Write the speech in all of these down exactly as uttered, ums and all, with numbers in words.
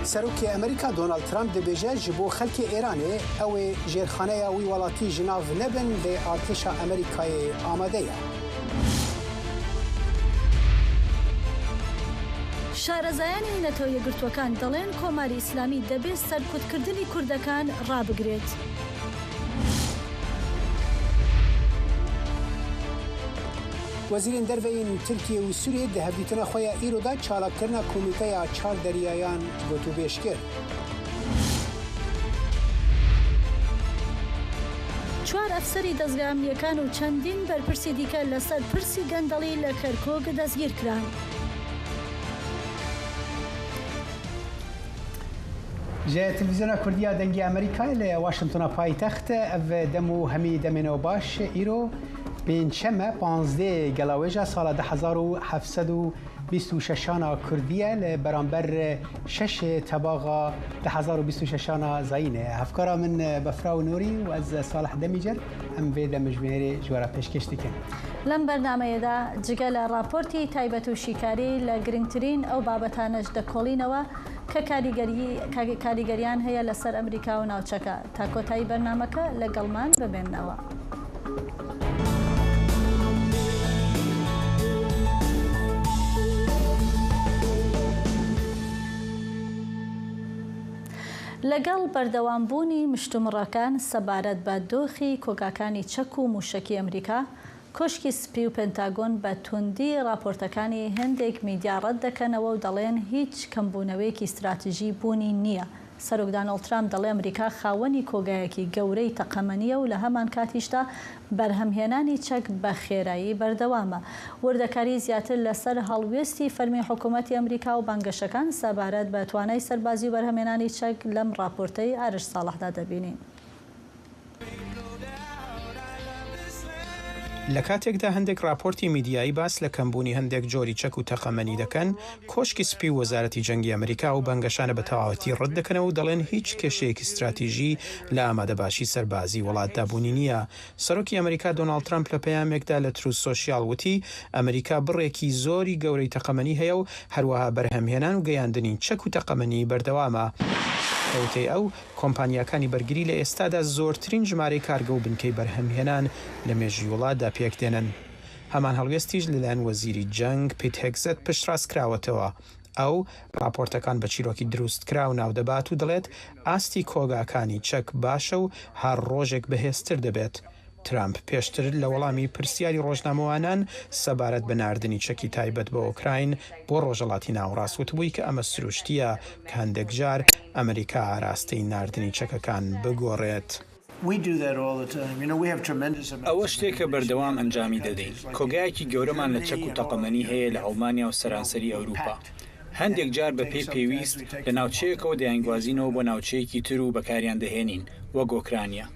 Serokê Amerîka Donald Trump dibêje, ji bo xelkê Êranê ew ê jêrxaneya wî welatî ji nav nebin, lê artêşa Amerîkayê amade ye. شارەزایانی نەتەوە یەکگرتووەکان دەڵێن کۆماری ئیسلامی دەبێت سەرکوتکردنی کوردەکان ڕابگرێت. Wezîrên derve yên Tirkiye û Sûriyê di hevdîtina xwe ya îro de çalakirina komîteya çar deryayan gotûbêj kir. چوار ئەفسەری دەزگا ئەمنیەکان و چەندین بەرپرسی دیکە لەسەر پرسی گەندەڵی لە کەرکووک دەستگیر کران. Ji Televîzyona Kurdî ya Dengê Amerîkayê li Washingtona paytext, ev dem û hemî demên we baş. Îro pêncşeme, panzdeh Gelawêja sala du hezar û heft sed û bîst û şeşan a Kurdî ye, li beramber şeş Tebaxa du hezar û bîst û şeşan a Zayînê. Hevkara min Befra û Nûrî û ez Salih Demîcer, em vê demjimêrê ji we re pêşkêş dikin. لەم بەرنامەیەدا جگە لە ڕاپۆرتی تایبەت و شیکاری، لە گرنگترین ئەو بابەتانەش دەکۆڵینەوە کە کاریگەری-، کاریگەریان هەیە لەسەر ئەمریکا و ناوچەکە. تا کۆتایی بەرنامەکە لەگەڵمان بمێنەوە. لەگەڵ بەردەوامبوونی مشتومڕەکان سەبارەت بە دۆخی کۆگاکانی چەک و موشەکی ئەمریکا، کۆشکی سپی و پنتاگۆن بە توندی راپۆرتەکانی هەندێک میدیا ڕەت دەکەنەوە و دەڵێن هیچ کەمبوونەوەیەکی استراتیژی بوونی نییە. سەرۆک دانۆڵد ترامپ دەڵێ ئەمریکا خاوەنی کۆگایەکی گەورەی تەقەمەنییە و لە هەمان کاتیشدا بەرهەمهێنانی چەک بە خێرایی بەردەوامە. وردەکاری زیاتر لەسەر هەڵوێستی فەرمی حکوومەتی ئەمریکا و بانگەشەکان سەبارەت بە توانای سەربازی و بەرهەمهێنانی چەک لەم راپۆرتەی ئارش ساڵحدا دەبینین. لە کاتێکدا هەندێک راپۆرتی میدیایی باس لە کەمبوونی هەندێک جۆری چەک و تەقەمەنی دەکەن، کۆشکی سپی و وەزارەتی جەنگی ئەمریکا و بانگەشانە بە تەواوەتی ڕەت دەکەنەوە و دەڵێن هیچ کێشەیەکی استراتیژی لە ئامادەباشی سەربازی وڵاتدا بوونی نییە. سەرۆکی ئەمریکا دۆناڵد ترامپ لە پەیامێکدا لە تروس سۆشیال وتی، ئەمریکا بڕێکی زۆری گەورەی تەقەمەنی هەیە و هەروەها بەرهەمهێنان و گەیاندنی چەک و تەقەمەنی بەردەوامە. بە وتەی ئەو، کۆمپانیاکانی بەرگری لە ئێستادا زۆرترین ژمارەی کارگە و بنکەی بەرهەمهێنان لە مێژووی وڵاتدا پێک دێنن. هەمان هەڵوێستیش لەلایەن وەزیری جەنگ پیت هێگزەت پشتڕاست کراوەتەوە. ئەو راپۆرتەکان بە چیرۆکی دروستکراو ناودەبات و دەڵێت ئاستی کۆگاکانی چەک باشە و هەر ڕۆژێک بەهێزتر دەبێت. ترامپ پێشتر لە وەڵامی پرسیاری ڕۆژنامەوانان سەبارەت بە ناردنی چەکی تایبەت بۆ ئۆکراین بۆ ڕۆژهەڵاتی ناوەڕاست وتبووی کە ئەمە سروشتییە کە هەندێک جار ئەمریکا ئاراستەی ناردنی چەکەکان بگۆڕێت. ئەوە شتێکە بەردەوام ئەنجامی دەدەین. کۆگایەکی گەورەمان لە چەک و تەقەمەنی هەیە لە ئەڵمانیا و سەرانسەری ئەوروپا. هەندێک جار بەپێی پێویست لە ناوچەیەکەوە دەیانگوازینەوە بۆ ناوچەیەکی تر و بەکاریان دەهێنین، وەک ئۆکرانیا.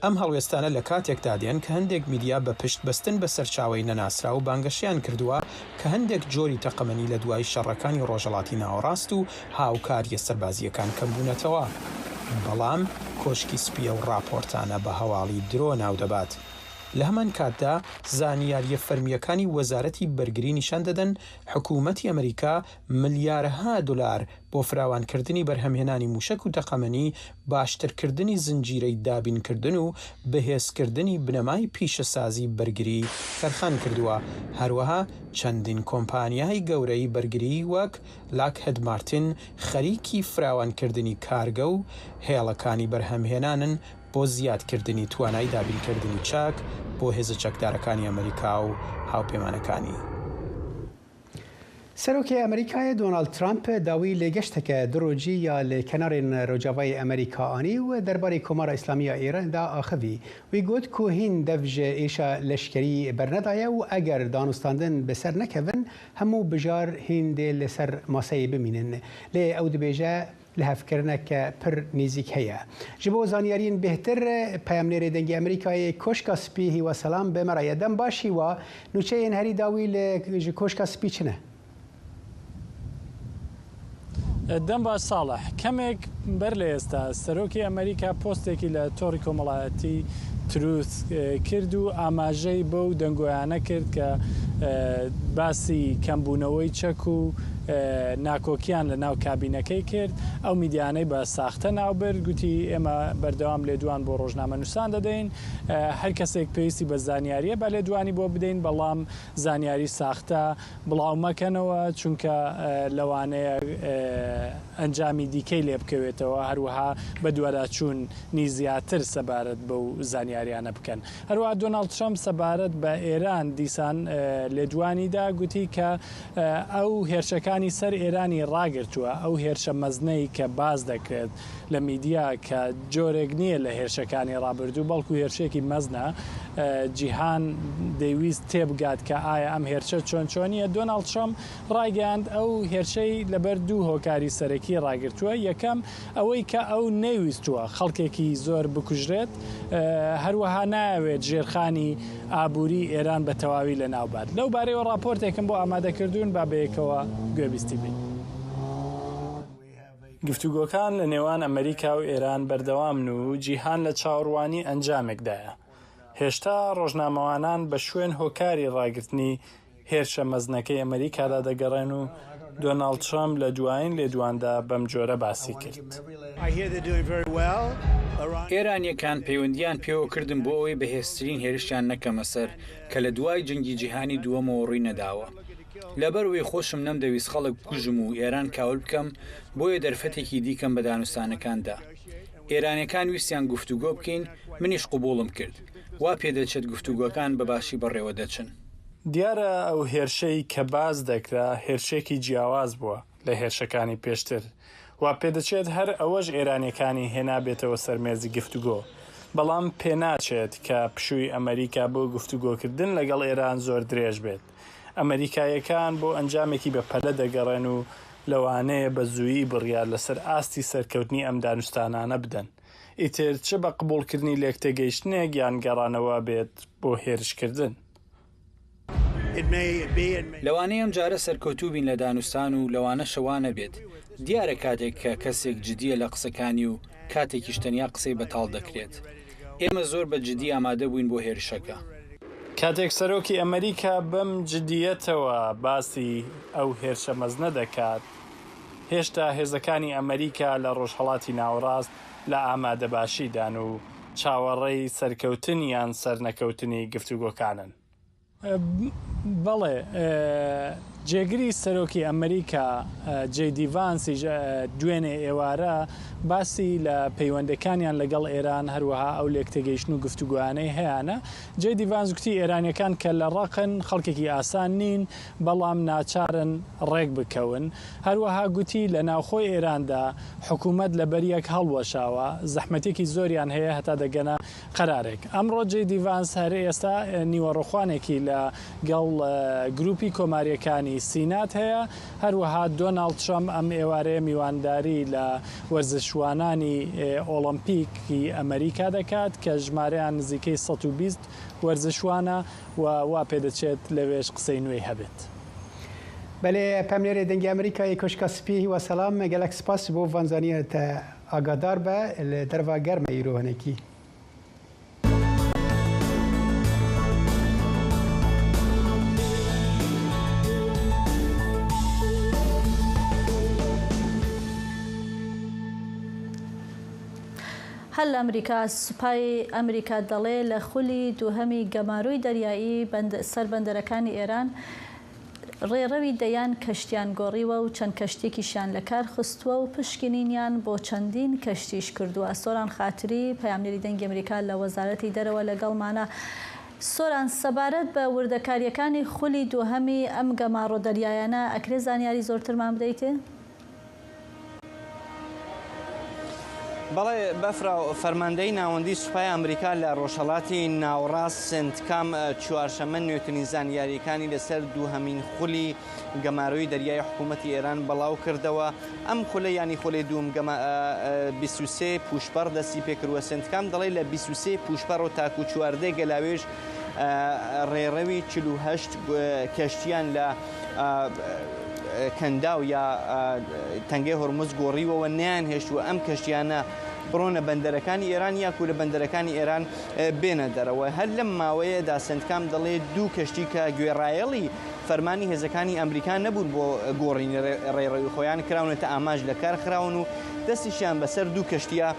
ئەم هەڵوێستانە لە کاتێکدا دێن کە هەندێک میدیا بە پشت بەستن بە سەرچاوەی نەناسراو بانگەشەیان کردووە کە هەندێک جۆری تەقەمەنی لە دوای شەڕەکانی ڕۆژهەڵاتی ناوەڕاست و هاوکارییە سەربازییەکان کەمبوونەتەوە. بەڵام کۆشکی سپی ئەو ڕاپۆرتانە بە هەواڵی درۆ ناودەبات. لە هەمان کاتدا زانیارییە فەرمییەکانی وەزارەتی بەرگری نیشان دەدەن حکوومەتی ئەمریکا ملیارەها دولار بۆ فراوانکردنی بەرهەمهێنانی مووشەک و تەقەمەنی، باشترکردنی زنجیرەی دابینکردن و بەهێزکردنی بنەمای پیشەسازی بەرگری تەرخان کردووە. هەروەها چەندین کۆمپانیای گەورەی بەرگری وەک Lockheed Martin خەریکی فراوانکردنی کارگە و هێڵەکانی بەرهەمهێنانن بۆ زیادکردنی توانای دابینکردنی چەک بۆ هێزە چەکدارەکانی ئەمریکا و هاوپەیمانەکانی. Serokê Amerîkayê Donald Trump dawî lê geşteke du rojî ya li kenarên Rojavayê Amerîka anî û derbarê Komara Îslamî ya Îranê de axivî. Wî got ku hîn dev ji êşa leşkerî bernedaye û eger danûstandin bi ser nekevin, hemû bijar hîn dê li ser maseyê bimînin. Lê ew dibêje, lihevkirineke pir nêzîk heye. Ji bo zanyariyên bêhtir, peyamnêrê Dengê Amerîkayê Koşka Spî Hîwa Selam bi me re ye. Dem baş Hîwa, nûçeyên herî dawî li ji Koşka Spî çi ne? Dem baş Salih. Kemek ber lê êsta serokê Amerîka postekî li Torî Komelayetî Truth kir û amajey bew dengoyane kir ke basî kembûnewey çek û ناکۆکیان لە ناو کابینەکەی کرد، ئەو میدیانەی بە ساختە ناو برد، گوتی ئێمە بەردەوام لێدوان بۆ ڕۆژنامەنووسان دەدەین، هەر کەسێک پێویستی بە زانیاریە با لێدوانی بۆ بدەین، بەڵام زانیاری ساختە بڵاو مەکەنەوە، چونکە لەوانەیە ئەنجامی دیکەی لێ بکەوێتەوە، هەروەها بە دووەداچوون نی زیاتر سەبارەت بەو زانیاریانە بکەن. هەروەها دۆناڵد ترەمپ سەبارەت بە ئێران دیسان لێدوانیدا گوتی کە ئەو هێرشەکانی سەر ئێرانی ڕاگرتووە، ئەو هێرشە مەزنەی کە باز دەکرێت لە میدیا کە جۆرێک نییە لە هێرشەکانی ڕابردوو، بەڵکو هێرشێکی مەزنە. جیهان دەیویست تێبگات کە ئایا ئەم هێرشە چۆن چۆنیە. دۆناڵد ترەمپ ڕایگەیاند ئەو هێرشەی لەبەر دوو هۆکاری سەرەکی ڕاگرتووە. یەکەم ئەوەی کە ئەو نەیویستووە خەڵکێکی زۆر بکوژرێت، هەروەها نایەوێت ژێرخانی ئابووری ئێران بە تەواوی لە ناوبات. لەو بارەیەوە ڕاپۆرتێکم بۆ ئامادەکردوون، با بەیەکەوە گوێبیستی بین. گفتوگۆکان لە نێوان ئەمریکا و ئێران بەردەوامن و جیهان لە چاوەڕوانی ئەنجامێکدایە. هێشتا ڕۆژنامەوانان بە شوێن هۆکاری ڕاگرتنی هێرشە مەزنەکەی ئەمریکادا دەگەڕێن و دۆناڵد ترەمپ لە دوایین لێدواندا بەم جۆرە باسی کرد. ئێرانیەکان پەیوەندیان پێوە کردم بۆ ئەوەی بەهێزترین هێرشیان نەکەمە سەر کە لە دوای جەنگی جیهانی دووەمەوە ڕووی نەداوە. لەبەر ئەوەی خۆشم نەمدەویست خەڵک بکوژم و ئێران کاول بکەم، بۆیە دەرفەتێکی دیکەم بە دانوستانەکاندا. ئێرانیەکان ویستیان گفتوگۆ بکەین، منیش قبوڵم کرد. وا پێدەچێت گفتوگۆکان بە باشی بەڕێوە دەچن. دیارە ئەو هێرشەی کە باس دەکرا هێرشێکی جیاواز بووە لە هێرشەکانی پێشتر. وا پێدەچێت هەر ئەوەش ئێرانیەکانی هێنابێتەوە سەر مێزی گفتوگۆ. بەڵام پێناچێت کە پشووی ئەمریکا بۆ گفتوگۆکردن لەگەڵ ئێران زۆر درێژ بێت. ئەمریکاییەکان بۆ ئەنجامێکی بە پەلە دەگەڕێن و لەوانەیە بە زوویی بڕیار لەسەر ئاستی سەرکەوتنی ئەم دانوستانانە بدەن. ئیتر چ بە قبوڵکردنی لێکتێگەیشتنێک یان گەڕانەوە بێت بۆ هێرشکردن. لەوانەیە ئەم جارە سەرکەوتوو بین لە دانوستان و لەوانەشە وا نەبێت. دیارە کاتێک کە کەسێک جدیە لە قسەکانی و کاتێکیش تەنیا قسەی بەتاڵ دەکرێت. ئێمە زۆر بە جدی ئامادە بووین بۆ هێرشەکە. کاتێک سەرۆکی ئەمریکا بەم جدیەتەوە باسی ئەو هێرشە مەزنە دەکات، هێشتا هێزەکانی ئەمریکا لە ڕۆژهەڵاتی ناوەڕاست لە ئامادەباشیدان و چاوەڕێی سەرکەوتن یان سەرنەکەوتنی گفتوگۆکانن. بەڵێ، جێگری سەرۆکی ئەمریکا، جەی دی ڤانسیش، دوێنێ ئێوارە باسی لە پەیوەندەکانیان لەگەڵ ئێران، هەروەها ئەو لێکتێگەیشتن و گفتوگویانەی هەیانە. جەی دی ڤانس گوتی ئێرانیەکان کە لە ڕەقن، خەڵکێکی ئاسان نین، بەڵام ناچارن ڕێک بکەون. هەروەها گوتی لە ناوخۆی ئێراندا حکوومەت لە بەریەک هەڵوەشاوە، زەحمەتێکی زۆریان هەیە هەتا دەگەنە قەرارێک. ئەمڕۆ جەی دی ڤانس هەر ئێستا نیوەڕۆخوانێکی لە گەڵ گروپی کۆماریەکانی سینات هەیە. هەروەها دۆناڵد ترەمپ ئەم ئێوارەیە میوانداری لە وەرزشوانانی ئۆڵەمپیکی ئەمریکا دەکات کە ژمارەیان نزیکەی سەد و بیست وەرزشوانە و وا پێدەچێت لەوێش قسەی نوێی هەبێت. بەێ پەمنێرێ دەنگی ئەمریکای کۆشکا سپی هیوا سەسلام، گەلەک سپاس بۆ ڤانزانیە تە ئاگادار بە لە دەرڤ گەرمە ئیرۆهەنێکی. هەر لە ئەمریکا، سوپای ئەمریکا دەڵێ لە خولی دووهەمی گەمارۆی دەریایی سەر بەندەرەکانی ئێران ڕێڕەوی دەیان کەشتیان گۆڕیوە و چەند کەشتێکیشیان لە کار خستووە و پشکنینیان بۆ چەندین کەشتیش کردووە. سۆران خاتری، پەیامنێری دەنگی ئەمریکا لە وەزارەتی دەرەوە لەگەڵمانە. سۆران، سەبارەت بە وردەکاریەکانی خولی دووهەمی ئەم گەمارۆ دەریایانە ئەکرێ زانیاری زۆرترمان بدەیتێ؟ بەڵێ بەفرا، فەرماندەی ناوەندی سوپای ئەمریکا لە ڕۆژهەڵاتی ناوەڕاست سنتکام چوارشەممە نوێترین زانیاریەکانی لەسەر دووهەمین خولی گەمارۆی دەریای حکوومەتی ئێران بەڵاو کردەوە. ئەم خولە یانی خولەی دووم گەمە بیست و سێ پوشپەڕ دەستی پێکردووە. سنتکام دەڵێ لە بیست و سێ پوشپەڕ و تاکو چواردە گەلاوێژ ڕێڕەوی چل و هەشت کەشتیان لە کەنداو یا تەنگەی هۆرمز گۆڕیوەوە، نەیان هێشتووە ئەم کەشتیانە بڕۆنە بەندەرەکانی ئێران، یاکو لە بەندەرەکانی ئێران، ئە، بێنە دەرەوە. هەر لەم ماوەیەدا سنتکام دەڵێ دوو کەشتی کە گوێڕایەڵی فەرمانی هێزەکانی ئەمریکا نەبوون بۆ گۆڕینی ڕێ-، ڕێڕەوی خۆیان کراونەتە ئامانج، لە کار خراون و دەستیشیان بەسەر دوو کەشتیە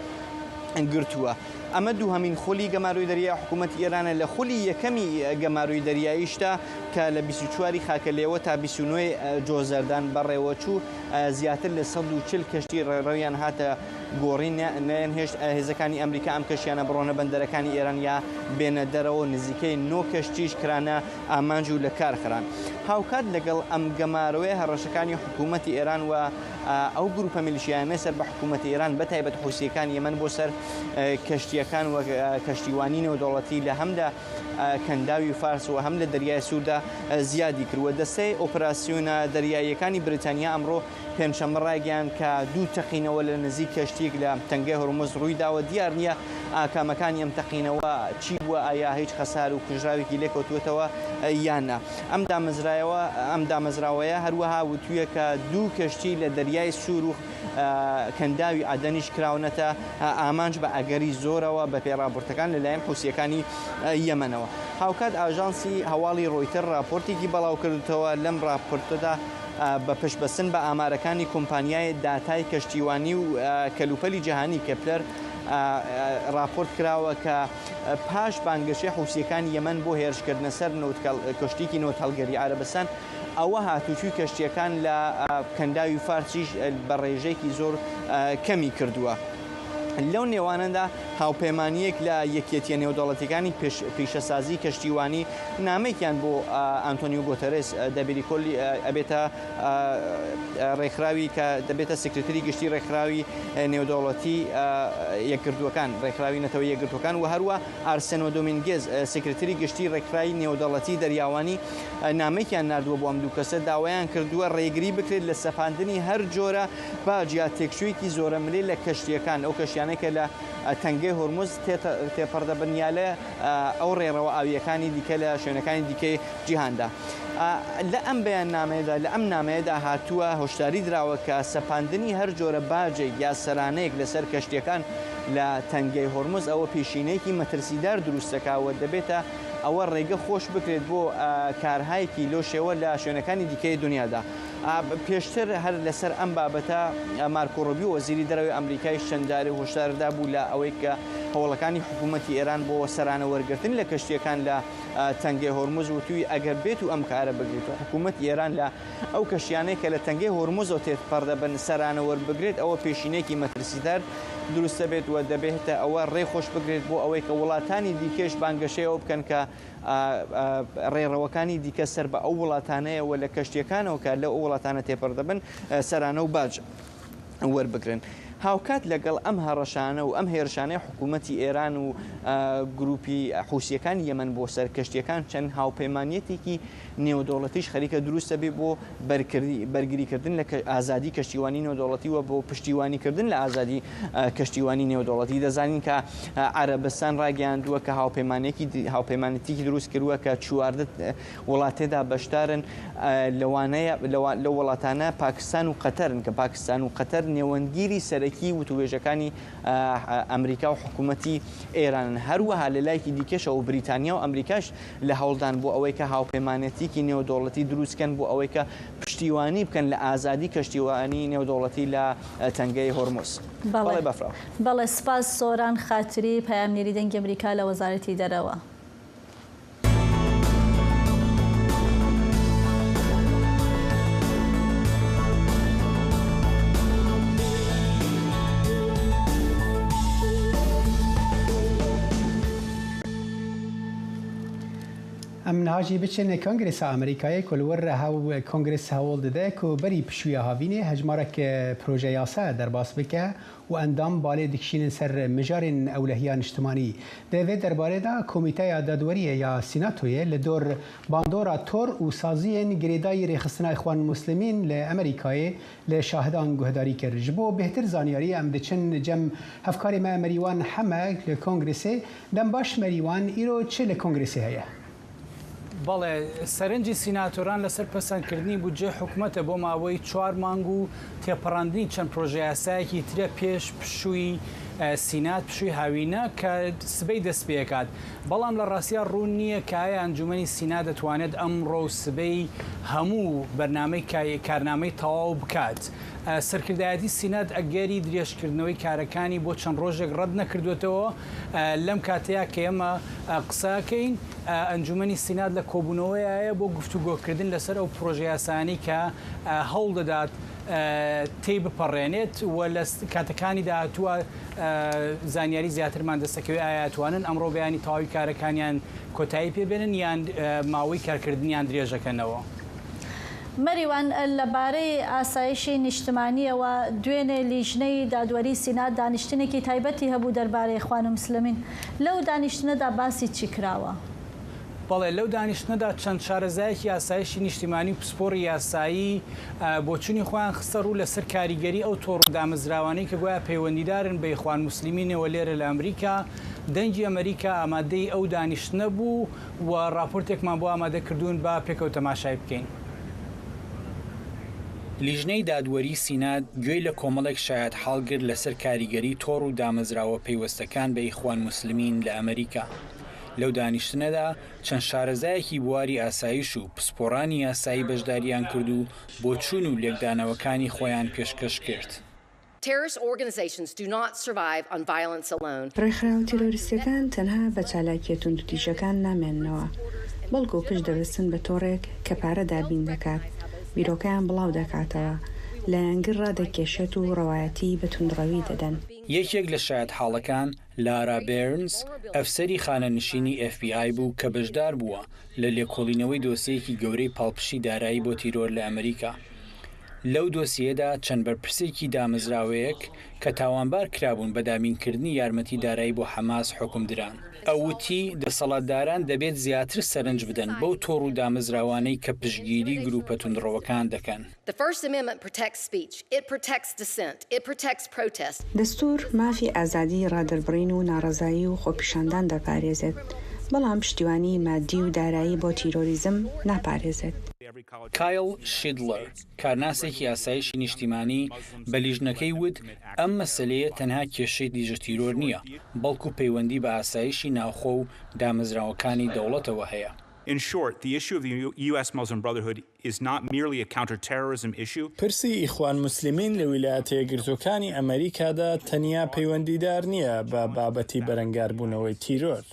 گرتووە. ئەمە دووهەمین خولی گەمارۆی دەریای حکوومەتی ئێرانە. لە خولی یەکەمی گەمارۆی دەریاییشدا کە لە بیست و چواری خاکە لێوە تا بیست و نۆی جۆزەردان بەڕێوە چوو، زیاتر لە سەد و چل کەشتی ڕێڕەویان هاتە گۆڕین، نە-، نەیانهێشت هێزەکانی ئەمریکا ئەم کەشتیانە بڕۆنە بەندەرەکانی ئێران یا بێنە دەرەوە. نزیکەی نۆ کەشتیش کرانە ئامانج و لە کار خران. هاوکات لەگەڵ ئەم گەمارۆیە، هەڕەشەکانی حکوومەتی ئێران و، ئە، ئەو گروپە میلیشیانەی سەر بە حکوومەتی ئێران، بە تایبەت حوسیەکان یەمەن بۆ سەر، ئە، کەشتیەکان و، ئە، کەشتیوانی نێودەوڵەتی لە هەمدا، ئە، کەنداوی فارس و هەم لە دەریای سووردا، ئە، زیادی کردووە. دەستەی ئۆپراسیۆنە دەریاییەکانی بریتانیا ئەمڕۆ پێنجشەممە ڕایگەیاند کە دوو تەقینەوە لە نزیک کەشتیەک لە تەنگەی هۆرمز ڕووی داوە. دیار نییە ئاکامەکانی ئەم تەقینەوە چی بووە، ئایا هیچ خەسار و کوژراوێکی لێکەوتووەتەوە، ئە، یان نا. ئەم دامەزرایەوە، ئەم دامەزراوەیە هەروەها وتوویە کە دوو کەشتی لە دەریای سوور و، ئە، کەنداوی عەدەنیش کراونەتە، ئە، ئامانج بە ئەگەری زۆرەوە بە پێڕاپۆرتەکان لەلایەن حوسیەکانی، ئە، یەمەنەوە. هاوکات ئاژانسی هەواڵی ڕۆیتەر راپۆرتێکی بەڵاو کردوتەوە. لەم راپۆرتەدا، ئە، بە پشتبەستن بە ئامارەکانی کۆمپانیای داتای کەشتیوانی و، ئە، کەلوپەلی جیهانی کەپلەر، ئە، ئە، راپۆرت کراوە کە، ئە، پاش بانگەشەی حوسیەکانی یەمەن بۆ هێرشکردنە سەر نەوتکەڵ-، کەشتیەکی نەوتهەڵگەری عەرەبستان، ئەوە هاتوچووی کەشتیەکان لە، ئە، کەنداوی فارسیش، ئە، بە ڕێژەیەکی زۆر، ئە، کەمی کردووە. لەو نێوانەدا هاوپەیمانیەک لە یەکیەتیە نێودەوڵەتیەکانی پێش-، پیشەسازی کەشتیوانی نامەیەکیان بۆ، ئە، ئەنتۆنیو گۆتەرێس، ئە، دەبیری کۆلی، ئە، ئەبێتە، ئە، ئە، ڕێکخراوی کە دەبێتە سکرتری گشتی ڕێکخراوی، ئە، نێودەوڵەتی، ئە، یەکگرتووەکان، ڕێکخراوی نەتەوە یەکگرتووەکان و هەروە ئارسێنۆ دۆمینگێز، ئە، سکرتری گشتی ڕێکخراوی نێودەوڵەتی دەریاوانی، ئە، نامەیەکیان ناردووە بۆ ئەم دوو کەسە، داوایان کردووە ڕێگری بکرێت لە سەپاندنی هەر جۆرە باج یا تێکچوویەکی زۆرە ملێ لە کەشتیەکان، ئەو کەشتیانەی کە لە، ئە، تەنگەی هۆرمز تێتە-، تێپەڕ دەبن یا لە، ئە، ئەو ڕێڕەوە ئاویەکانی دیکە لە شوێنەکانی دیکەی جیهاندا. ئە، لە ئەم بەیاننامەیەدا، لە ئەم نامەیەدا هاتووە هۆشداری دراوە کە سەپاندنی هەر جۆرە باجێک یا سەرانەیەک لەسەر کەشتیەکان لە تەنگەی هۆرمز ئەوە پێشینەیەکی مەترسیدار دروست دەکا و دەبێتە ئەوە ڕێگە خۆش بکرێت بۆ، ئە، کارهایەکی لۆ شێوە لە شوێنەکانی دیکەی دنیادا. ئە، پێشتر هەر لەسەر ئەم بابەتە، ئە، مارکۆ ڕۆبیۆ وەزیری دەرەوەی ئەمریکای چەند جارێ هۆشداردا بوو لە ئەوەی کە هەوڵەکانی حکوومەتی ئێران بۆ سەرانە وەرگرتن لە کەشتیەکان لە، ئە، تەنگەی هۆرمز وتووی ئەگەر بێت و ئەم کارە بگرێت و حکوومەتی ئێران لە ئەو کەشتیانەی کە لە تەنگەی هۆرمزەوە تێپەڕ دەبن سەرانە وەربگرێت، ئەوە پێشینەیەکی مەترسیدار دروست دەبێت و دەبێتە ئەوە ڕێ خۆش بگرێت بۆ ئەوەی کە وڵاتانی دیکەش بانگەشەی ئەوە بکەن کە، ئا، ئا، ڕێڕەوەکانی دیکە سەر بە ئەو وڵاتانەیە و لە کەشتیەکانەوە کە لەو وڵاتانە تێپەڕ دەبن، ئە، سەرانە و باج وەربگرن. هاوکات لەگەڵ ئەم هەڕەشانە و ئەم هێرشانەی حکوومەتی ئێران و، ئە، گروپی حوسیەکانی یەمەن بۆ سەر کەشتیەکان، چەند هاوپەیمانیەتێکی نێودەوڵەتیش خەریکە دروست دەبێ بۆ بەرکردی-، بەرگریکردن لە کە-، ئازادی کەشتیوانی نێودەوڵەتی و بۆ پشتیوانیکردن لە ئازادی، ئە، کەشتیوانی نێودەوڵەتی. دەزانین کە، ئە، عەرەبستان ڕاگەیاندووە کە هاوپەیمانێکی دی-، هاوپەیمانێتیکی دروست کردووە کە چواردە، ئە، وڵات تێدا بەشدارن، ئە، لەوانەیە، لەوا-، لەو وڵاتانە پاکستان و قەتەرن کە پاکستان و قەتەر نێوەندگیری سەرەکی وتووێژەکانی، ئە، ئە، ئەمریکا و حکوومەتی ئێرانن. هەروەها لە لایەکی دیکەشەوە بریتانیا و ئەمریکاش لە هەوڵدان بۆ ئەوەی کە هاوپەیمانێتیکی نێودەوڵەتی دروستکەن بۆ ئەوەی کە پشتیوانی بکەن لە ئازادی کەشتیوانی نێودەوڵەتی لە، ئە، تەنگەی هۆرمز. بەڵێ. بەڵێ بەفرا. بەڵێ، سپاس سۆران خاتری، پەیامنێری دەنگی ئەمریکا لە وەزارەتی دەرەوە. Em niha jî biçin Kongresa Amerîkayê ku li wir hew kongres hewl dide ku berî pişûya havînê hejmarek proje yasa derbas bike û endam balê dikişînin ser mijarên ewlehiya niştimanî. Di vê derbarê de Komîteya Dadweriyê ya Sînatoyê li dor bandora tor û saziyên girêdayî Rêxistina Îxwan Muslimîn li Amerîkayê li şahidan guhdarî kir. Ji bo bêhtir zanyarî em diçin cem hevkarê me Merîwan Heme li Kongresê. Dem baş Merîwan, îro çi li Kongresê heye? بەڵێ، سەرنجی سیناتۆران لەسەر پەسەندکردنی بودجەی حکومەتە بۆ ماوەی چوار مانگ و تێپەڕاندنی چەند پرۆژە یاسایەکی ترە پێش پشووی سینات پشووی هاوینە کە سبەی دەست پێ دەکات. بەڵام لە ڕاستیا ڕوون نییە کە ئایا ئەنجومەنی سینات دەتوانێت ئەمڕۆ و سبەی هەموو بەرنامەی کای-، کارنامەی تەواو بکات. سەرکردایەتی سینات ئەگەری درێژکردنەوەی کارەکانی بۆ چەند ڕۆژێک ڕەت نەکردوێتەوە. لەم کاتەیە کە ئێمە قسەکەین، ئەنجومەنی سینات لە کۆبوونەوەیە بۆ گفتوگۆکردن لەسەر ئەو پرۆژە یاسانەی کە هەوڵ دەدات تێی بپەڕێنێت و لە س-، کاتەکانی داهاتووە، زانیاری زیاترمان دەستەکەوێت ئایا توانن ئەمڕۆ بەیانی تەواوی کارەکانیان کۆتایی پێبێنن یان ماوەی کارکردنیان درێژەکەنەوە. مەریوان، لەبارەی ئاسایشی نیشتمانیەوە، دوێنێ لیژنەی دادوەری سینات دانیشتنێکی تایبەتی هەبوو دەربارەی ئیخوان موسلمین. لەو دانیشتنەدا باسی چی کراوە؟ بەڵێ، لەو دانیشتنەدا چەند شارەزایەکی ئاسایشی نیشتیمانی و پسپۆڕی یاسایی بۆچوونی خۆیان خستە ڕوو لەسەر کاریگەری ئەو تۆڕ و دامەزراوانەی کە گوایە پەیوەندیدارن بە ئیخوان موسلمینەوە لێرە لە ئەمریکا. دەنگی ئەمریکا ئامادەی ئەو دانیشتنە بوو و راپۆرتێکمان بۆ ئامادە کردوون، با پێکەوە تەماشای بکەین. لیژنەی دادوەری سینات گوێی لە کۆمەڵێک شایەت حاڵ گرت لەسەر کاریگەری تۆڕ و دامەزراوە پەیوەستەکان بە ئیخوان موسلمین لە ئەمریکا. لەو دانیشتنەدا چەند شارەزایەکی بواری ئاسایش و پسپۆڕانی یاسایی بەشداریان کرد و بۆچوون و لێکدانەوەکانی خۆیان پێشکەش کرد. Terrorist organizations do not survive on violence alone. ڕێکخراوە تیرۆریستیەکان تەنها بە چالاکیە توندوتیژەکان نامێننەوە، بەڵکو پشت دەبەستن بە تۆڕێک کە پارە دابین دەکات، بیرۆکەیان بڵاو دەکاتەوە، لایەنگر ڕادەکێشێت و ڕەوایەتی بە توندڕەوی دەدەن. یەکێک لە شایەت حاڵەکان، لارا بێرنز، ئەفسەری خانەنشینی FBI بوو کە بەشدار بووە لە لێکۆڵینەوەی دۆسیەیەکی گەورەی پاڵپشتی دارایی بۆ تیرۆر لە ئەمریکا. لەو دۆسیەدا چەند بەرپرسێکی دامەزراوەیەک کە تاوانبار کرابوون بە دابینکردنی یارمەتی دارایی بۆ حەماس حوکم دران. ئەو وتی دەسەڵاتداران دەبێت زیاتر سەرنج بدەن بەو تۆڕ و دامەزراوانەی کە پشتگیری گروپە توندڕەوەکان دەکەن. The First Amendment protects speech. It protects dissent. It protects protest. دەستوور مافی ئازادی ڕادەربڕین و ناڕەزایی و خۆپیشاندان دەپارێزێت، بەڵام پشتیوانی مادی و دارایی بۆ تیرۆریزم ناپارێزێت. کایل شیدلەر، کارناسێکی ئاسایشی نیشتیمانی، بە لیژنەکەی وت ئەم مەسەلەیە تەنها کێشەی دژە تیرۆر نییە، بەڵکو پەیوەندی بە ئاسایشی ناوخۆ و دامەزراوەکانی دەوڵەتەوە هەیە. In short, the issue of the U- U.S. Muslim Brotherhood is not merely a counterterrorism issue. پرسی ئیخوان موسلیمین لە ویلایەتە یەکگرتووەکانی ئەمریکادا تەنیا پەیوەندیدار نییە بە بابەتی بەرەنگاربوونەوەی تیرۆر،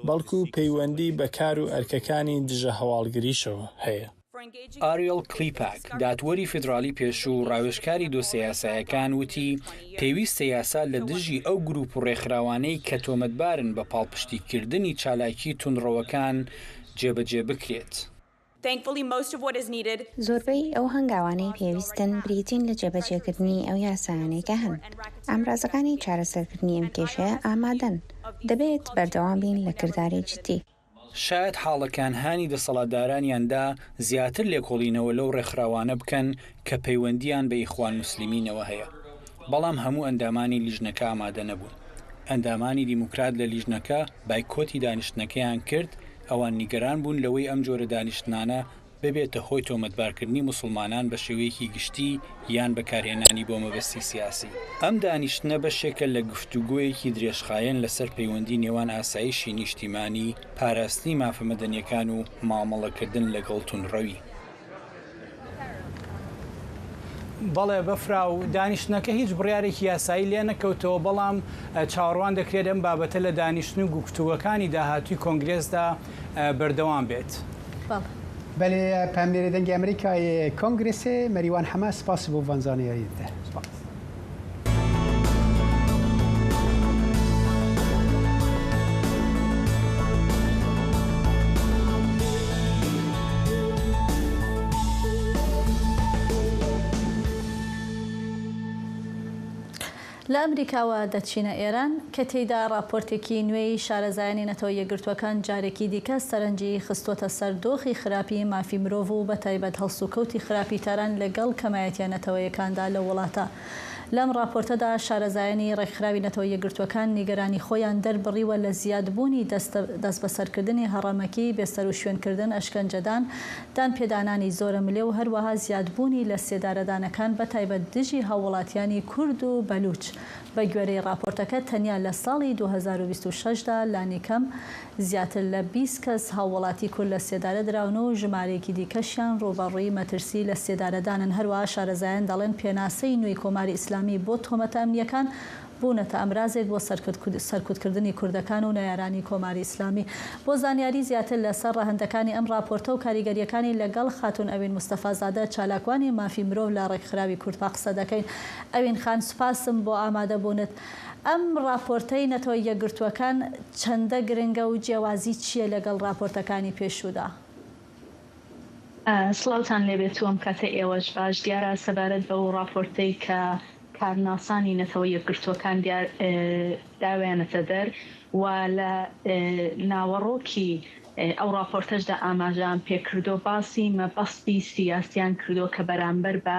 بەڵکو پەیوەندی بە کار و ئەرکەکانی دژە هەواڵگریشەوە هەیە. ئاریل کلیپاک، دادوەری فیدراڵی پێشوو و ڕاوێژکاری دۆسیە یاسایەکان وتی پێویستە یاسا لە دژی ئەو گروپ و ڕێکخراوانەی کە تۆمەتبارن بە پاڵپشتیکردنی چالاکی توندڕەوەکان جێبەجێ بکرێت. Thankfully, most of what is needed زۆربەی ئەو هەنگاوانەی پێویستن بریتین لە جێبەجێکردنی ئەو یاسایانەی کە هەن. ئامرازەکانی چارەسەرکردنی ئەم کێشەیە ئامادەن. دەبێت بەردەوام بین لە کرداری جدی. شایەت حاڵەکان هانی دەسەڵاتدارانیان دا زیاتر لێکۆڵینەوە لەو ڕێکخراوانە بکەن کە پەیوەندییان بە ئیخوان موسلیمینەوە هەیە، بەڵام هەموو ئەندامانی لیژنەکە ئامادە نەبوون. ئەندامانی دیموکرات لە لیژنەکە بایکۆتی دانیشتنەکەیان کرد، ئەوان نیگەران بوون لەوەی ئەم جۆرە دانیشتنانە ببێتە هۆی تۆمەتبارکردنی موسڵمانان بە شێوەیەکی گشتی یان بەکارهێنانی بۆ مەبەستی سیاسی. ئەم دانیشتنە بەشێکە لە گفتوگۆیەکی درێژخایەن لەسەر پەیوەندی نێوان ئاسایشی نیشتیمانی، پاراستنی مافە مەدەنیەکان و مامەڵەکردن لەگەڵ توندڕەوی. بەڵێ بەفرا و دانیشتنەکە هیچ بڕیارێکی یاسایی لێ نەکەوتەوە، بەڵام چاوەڕوان دەکرێت ئەم بابەتە لە دانیشتن و گفتوگەکانی داهاتووی کۆنگرێسدا بەردەوام بێت. بەڵێ. بەلێ پامنێرە دەنگی ئەمریکای کۆنگرێسێ مەریوان حەمە سپاس بۆ ڤانزانەیە. لە ئەمریکاوە دەچینە ئێران کە تێیدا ڕاپۆرتێکی نوێی شارەزایانی نەتەوە یەکگرتووەکان جارێکی دیکە سەرنجی خستووەتە سەر دۆخی خراپی مافی مرۆڤ و بە تایبەت هەڵسوکەوتی خراپی تاران لەگەڵ کەمایەتیە نەتەوەیەکاندا لە وڵاتە. لەم ڕاپۆرتەدا شارەزایانی ڕێکخراوی نەتەوە یەکگرتووەکان نیگەرانی خۆیان دەربڕیوە لە زیادبوونی دەست دەستبەسەرکردنی هەڕەمەکی بێسەر و شوێنکردن، ئەشکەنجەدان، دانپێدانانی زۆرە ملێ و هەروەها زیادبوونی لە سێدارەدانەکان بە تایبەت دژی هاووڵاتیانی کورد و بەلوچ. بە گوێرەی راپۆرتەکە، تەنیا لە ساڵی دوو هەزار و بیست و شەش دا لانی کەم زیاتر لە بیست کەس هاووڵاتی کورد لە سێدارە دراون و ژمارەیەکی دیکەشیان ڕووبەڕووی مەترسی لە سێدارەدانن. هەروەها شارەزایان دەڵێن پێناسەی نوێی کۆماری ئیسلامی بۆ تۆمەتە ئەمنیەکان بوونەتە ئەمرازێک بۆ سەرکوت-، سەرکوتکردنی کوردەکان و نەیارانی کۆماری ئیسلامی. بۆ زانیاری زیاتر لەسەر ڕەهەندەکانی ئەم راپۆرتە و کاریگەریەکانی، لەگەڵ خاتون ئەوین مستەفازادە، چالاکوانی مافی مرۆڤ لە ڕێکخراوی کوردپا، قسە دەکەین. ئەوین خان، سپاسم بۆ ئامادەبوونت. ئەم راپۆرتەی نەتەوە یەکگرتووەکان چەندە گرنگە و جیاوازی چییە لەگەڵ راپۆرتەکانی پێشوودا؟ ئە، سڵاوتان لێبێت و ئەم کاتە ئێوەش باش. دیارە سەبارەت بەو راپۆرتەی کە کارناسانی نەتەوە یەکگرتووەکان دیار، ئە، داویانەتە دەر و لە، ئە، ناوەڕۆکی، ئە، ئەو راپۆرتەشدا ئاماژەیان پێکردو، باسی مەبەستی سیاسیان کردو کە بەرامبەر بە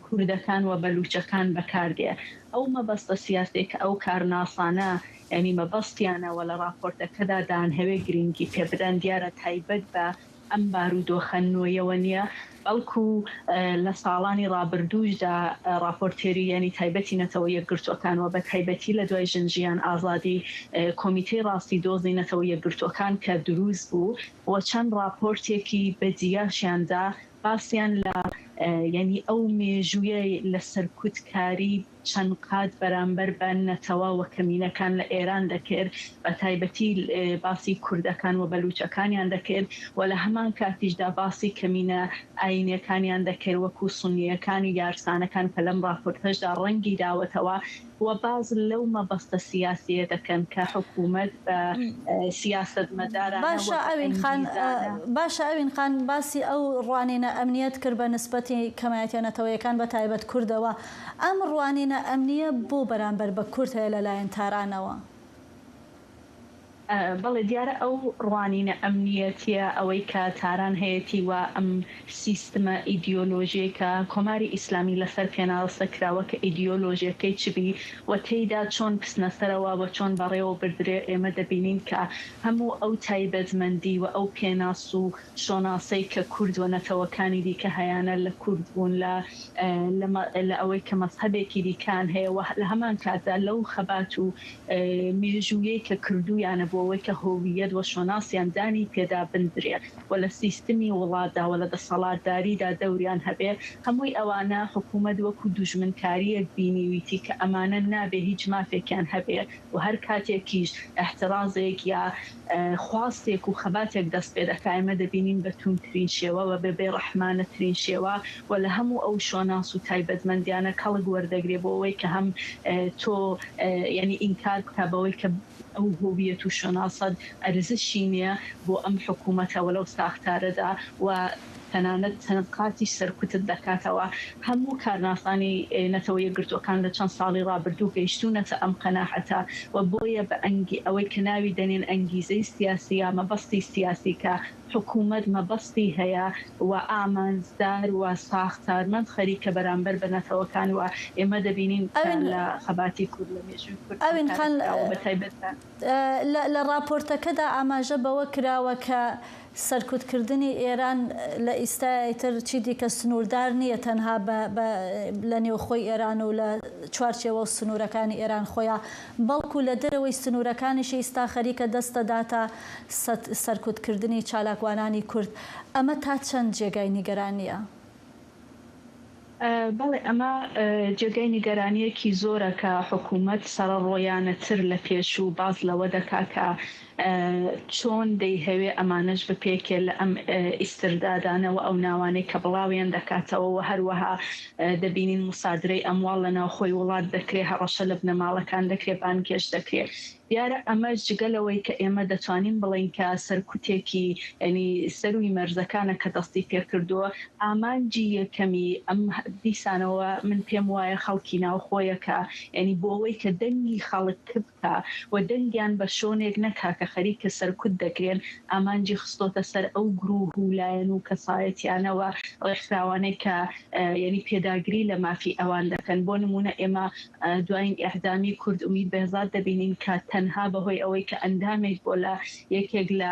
کوردەکان و بەلوچەکان بەکاردێ. ئەو مەبەستە سیاسیە کە ئەو کارناسانە، یعنی مەبەستیانە و لە راپۆرتەکەدا دان هەوێ گرنگی پێ بدەن، دیارە تایبەت بە ئەم بارودۆخە نوێیەوە نییە، بەڵکو، ئە، لە ساڵانی ڕابردووشدا، ئە، راپۆرتێری، یعنی تایبەتی نەتەوە یەکگرتووەکان و بە تایبەتی لە دوای ژن ژیان ئازادی، ئە، کۆمیتەی ڕاستی دۆزی نەتەوە یەکگرتووەکان کە دروست بوو و چەند راپۆرتێکی بەجیاشیاندا باسیان لە، ئە، یعنی ئەو مێژوویە لە سەرکوتکاری چەند قات بەرامبەر بە نەتەوە و کەمینەکان لە ئێران دەکرد، بە تایبەتی، ئە، باسی کوردەکان و بەلوچەکانیان دەکرد و لە هەمان کاتیشدا باسی کەمینە ئاینیەکانیان دەکرد، وەکو سونیەکان و یارسانەکان کە لەم راپۆرتەشدا ڕەنگی داوەتەوە و باز لەو مەبەستە سیاسیە دەکەن کە حکوومەت بە، ئە، سیاسەتمەدارانە باشە و بە ئەوین خان، ئە، ئەنگیزانە. باشە ئەوین خان، باسی ئەو ڕوانینە ئەمنیەت کرد بە نسبەتی کەمایەتیە نەتەوەیەکان بە تایبەت کوردەوە. ئەم ڕوانینە ئەمنیە بۆ بەرامبەر بە کورد هەیە لەلایەن تارانەوە؟ ئە، بەڵێ، دیارە ئەو ڕوانینە ئەمنیەتیە، ئەوەی کە تاران هەیەتی و ئەم سیستمە ئیدیۆلۆژیەی کە کۆماری ئیسلامی لەسەر پێناسە کراوە کە ئیدیۆلۆژیەکەی چ بی و تێیدا چۆن بچنە سەرەوە و چۆن بەڕێوە بردرێ، ئێمە دەبینین کە هەموو ئەو تایبەتمەندی و ئەو پێناس و شۆناسەی کە کورد و نەتەوەکانی دیکە هەیانە لە کورد بوون، لە، ئە، لە مە-، لە ئەوەی کە مەزهەبێکی دیکان هەیە و لە هەمان کاتدا لەو خەبات و، ئە، مێژوویەی کە کردوویانە بۆ ئەوەی کە هۆویەت و شۆناسیان دانی پێدا بندرێ و لە سیستمی وڵاتدا و لە دەسەڵاتداریدا دەوریان هەبێ، هەمووی ئەوانە حکوومەت وەکو دوژمنکاریەک بینیویتی کە ئەمانە نابێ هیچ مافێکیان هەبێ و هەر کاتێکیش ئەحترازێک یا، ئە، خواستێک و خەباتێک دەست پێ دەکا، ئێمە دەبینین بە توندترین شێوە و بە بێ ڕەحمانەترین شێوە و لە هەموو ئەو شۆناس و تایبەتمەندیانە کەڵک وەردەگرێ بۆ ئەوەی کە هەم، ئە، تۆ، ئە، یعنی ئینکار بکە بەوەی کە ئەو هویەت و شۆناسەت ئەرزشی نییە بۆ ئەم حکوومەتە وەلەو ساختارەدا و تەنانەت چەند قاتی سەرکوتت دەکاتەوە. هەموو کارناسانی، ئێ، نەتەوە یەکگرتووەکان لە چەند ساڵی ڕابردوو گەیشتوونەتە ئەم قەناعەتە و بۆیە بە ئەنگی-، ئەوەی کە ناوی دەنێن ئەنگیزەی سیاسی یا مەبەستی سیاسی کە حکوومەت مەبەستی هەیە و ئامانجدار و ساختارمەند خەریکە بەرامبەر بە نەتەوەکان و ئێمە دەبینین کە ئەوین لە خەباتی کورد لە مێژووی کورد ئەوین ئەم خان، کارەکراوە بە تایبەت لە لە، لە ڕاپۆرتەکەدا ئاماژە بەوە کراوە کە سەرکوتکردنی ئێران لە ئیستایە ئیتر چی دیکە سنووردار نییە تەنها بە، بە، لە نێوخۆی ئێران و لە چوارچێوە و سنوورەکانی ئێران خۆیان، بەڵکو لە دەرەوەی سنوورەکانیش ئیستا خەریکە دەستەداتە سەت-، سەرکوتکردنی چالاکوانانی کورد. ئەمە تا چەند جێگای نیگەرانییە؟ ئە، بەڵێ، ئەمە، ئە، جێگای نیگەرانییەکی زۆرە کە حکوومەت سەرەڕۆیانەتر لە پێشوو باس لەوە دەکا کە، ئە، چۆن دەیهەوێ ئەمانەش بپێکێ لە ئەم، ئە، ئیستردادانە و ئەو ناوانەی کە بڵاویان دەکاتەوە و هەروەها، ئە، دەبینین موسادرەی ئەمواڵ لە ناوخۆی وڵات دەکرێ، هەڕەشە لە بنەماڵەکان دەکرێ، بانگهێشت دەکرێ. دیارە ئەمەش جگە لەوەی کە ئێمە دەتوانین بڵێین کە سەرکوتێکی، یعنی سەروی مەرزەکانە کە دەستی پێ کردووە، ئامانجی یەکەمی ئەم دیسانەوە من پێم وایە خەڵکی ناوخۆیە کە، یعنی بۆ ئەوەی کە دەنگی خەڵک کپ کا و دەنگیان بە شۆنێک نەکا کە خەریکە سەرکوت دەکرێن، ئامانجی خستۆتە سەر ئەو گروه و لایەن و کەسایەتیانەوە، ڕێکخراوانەی کە یعنی پێداگری لە مافی ئەوان دەکەن. بۆ نمونە ئێمە دوایین ئیعدامی کورد ئومید بێهزاد دەبینین کە تەنها بەهۆی ئەوەی کە ئەندامێک بۆ لە یەکێک لە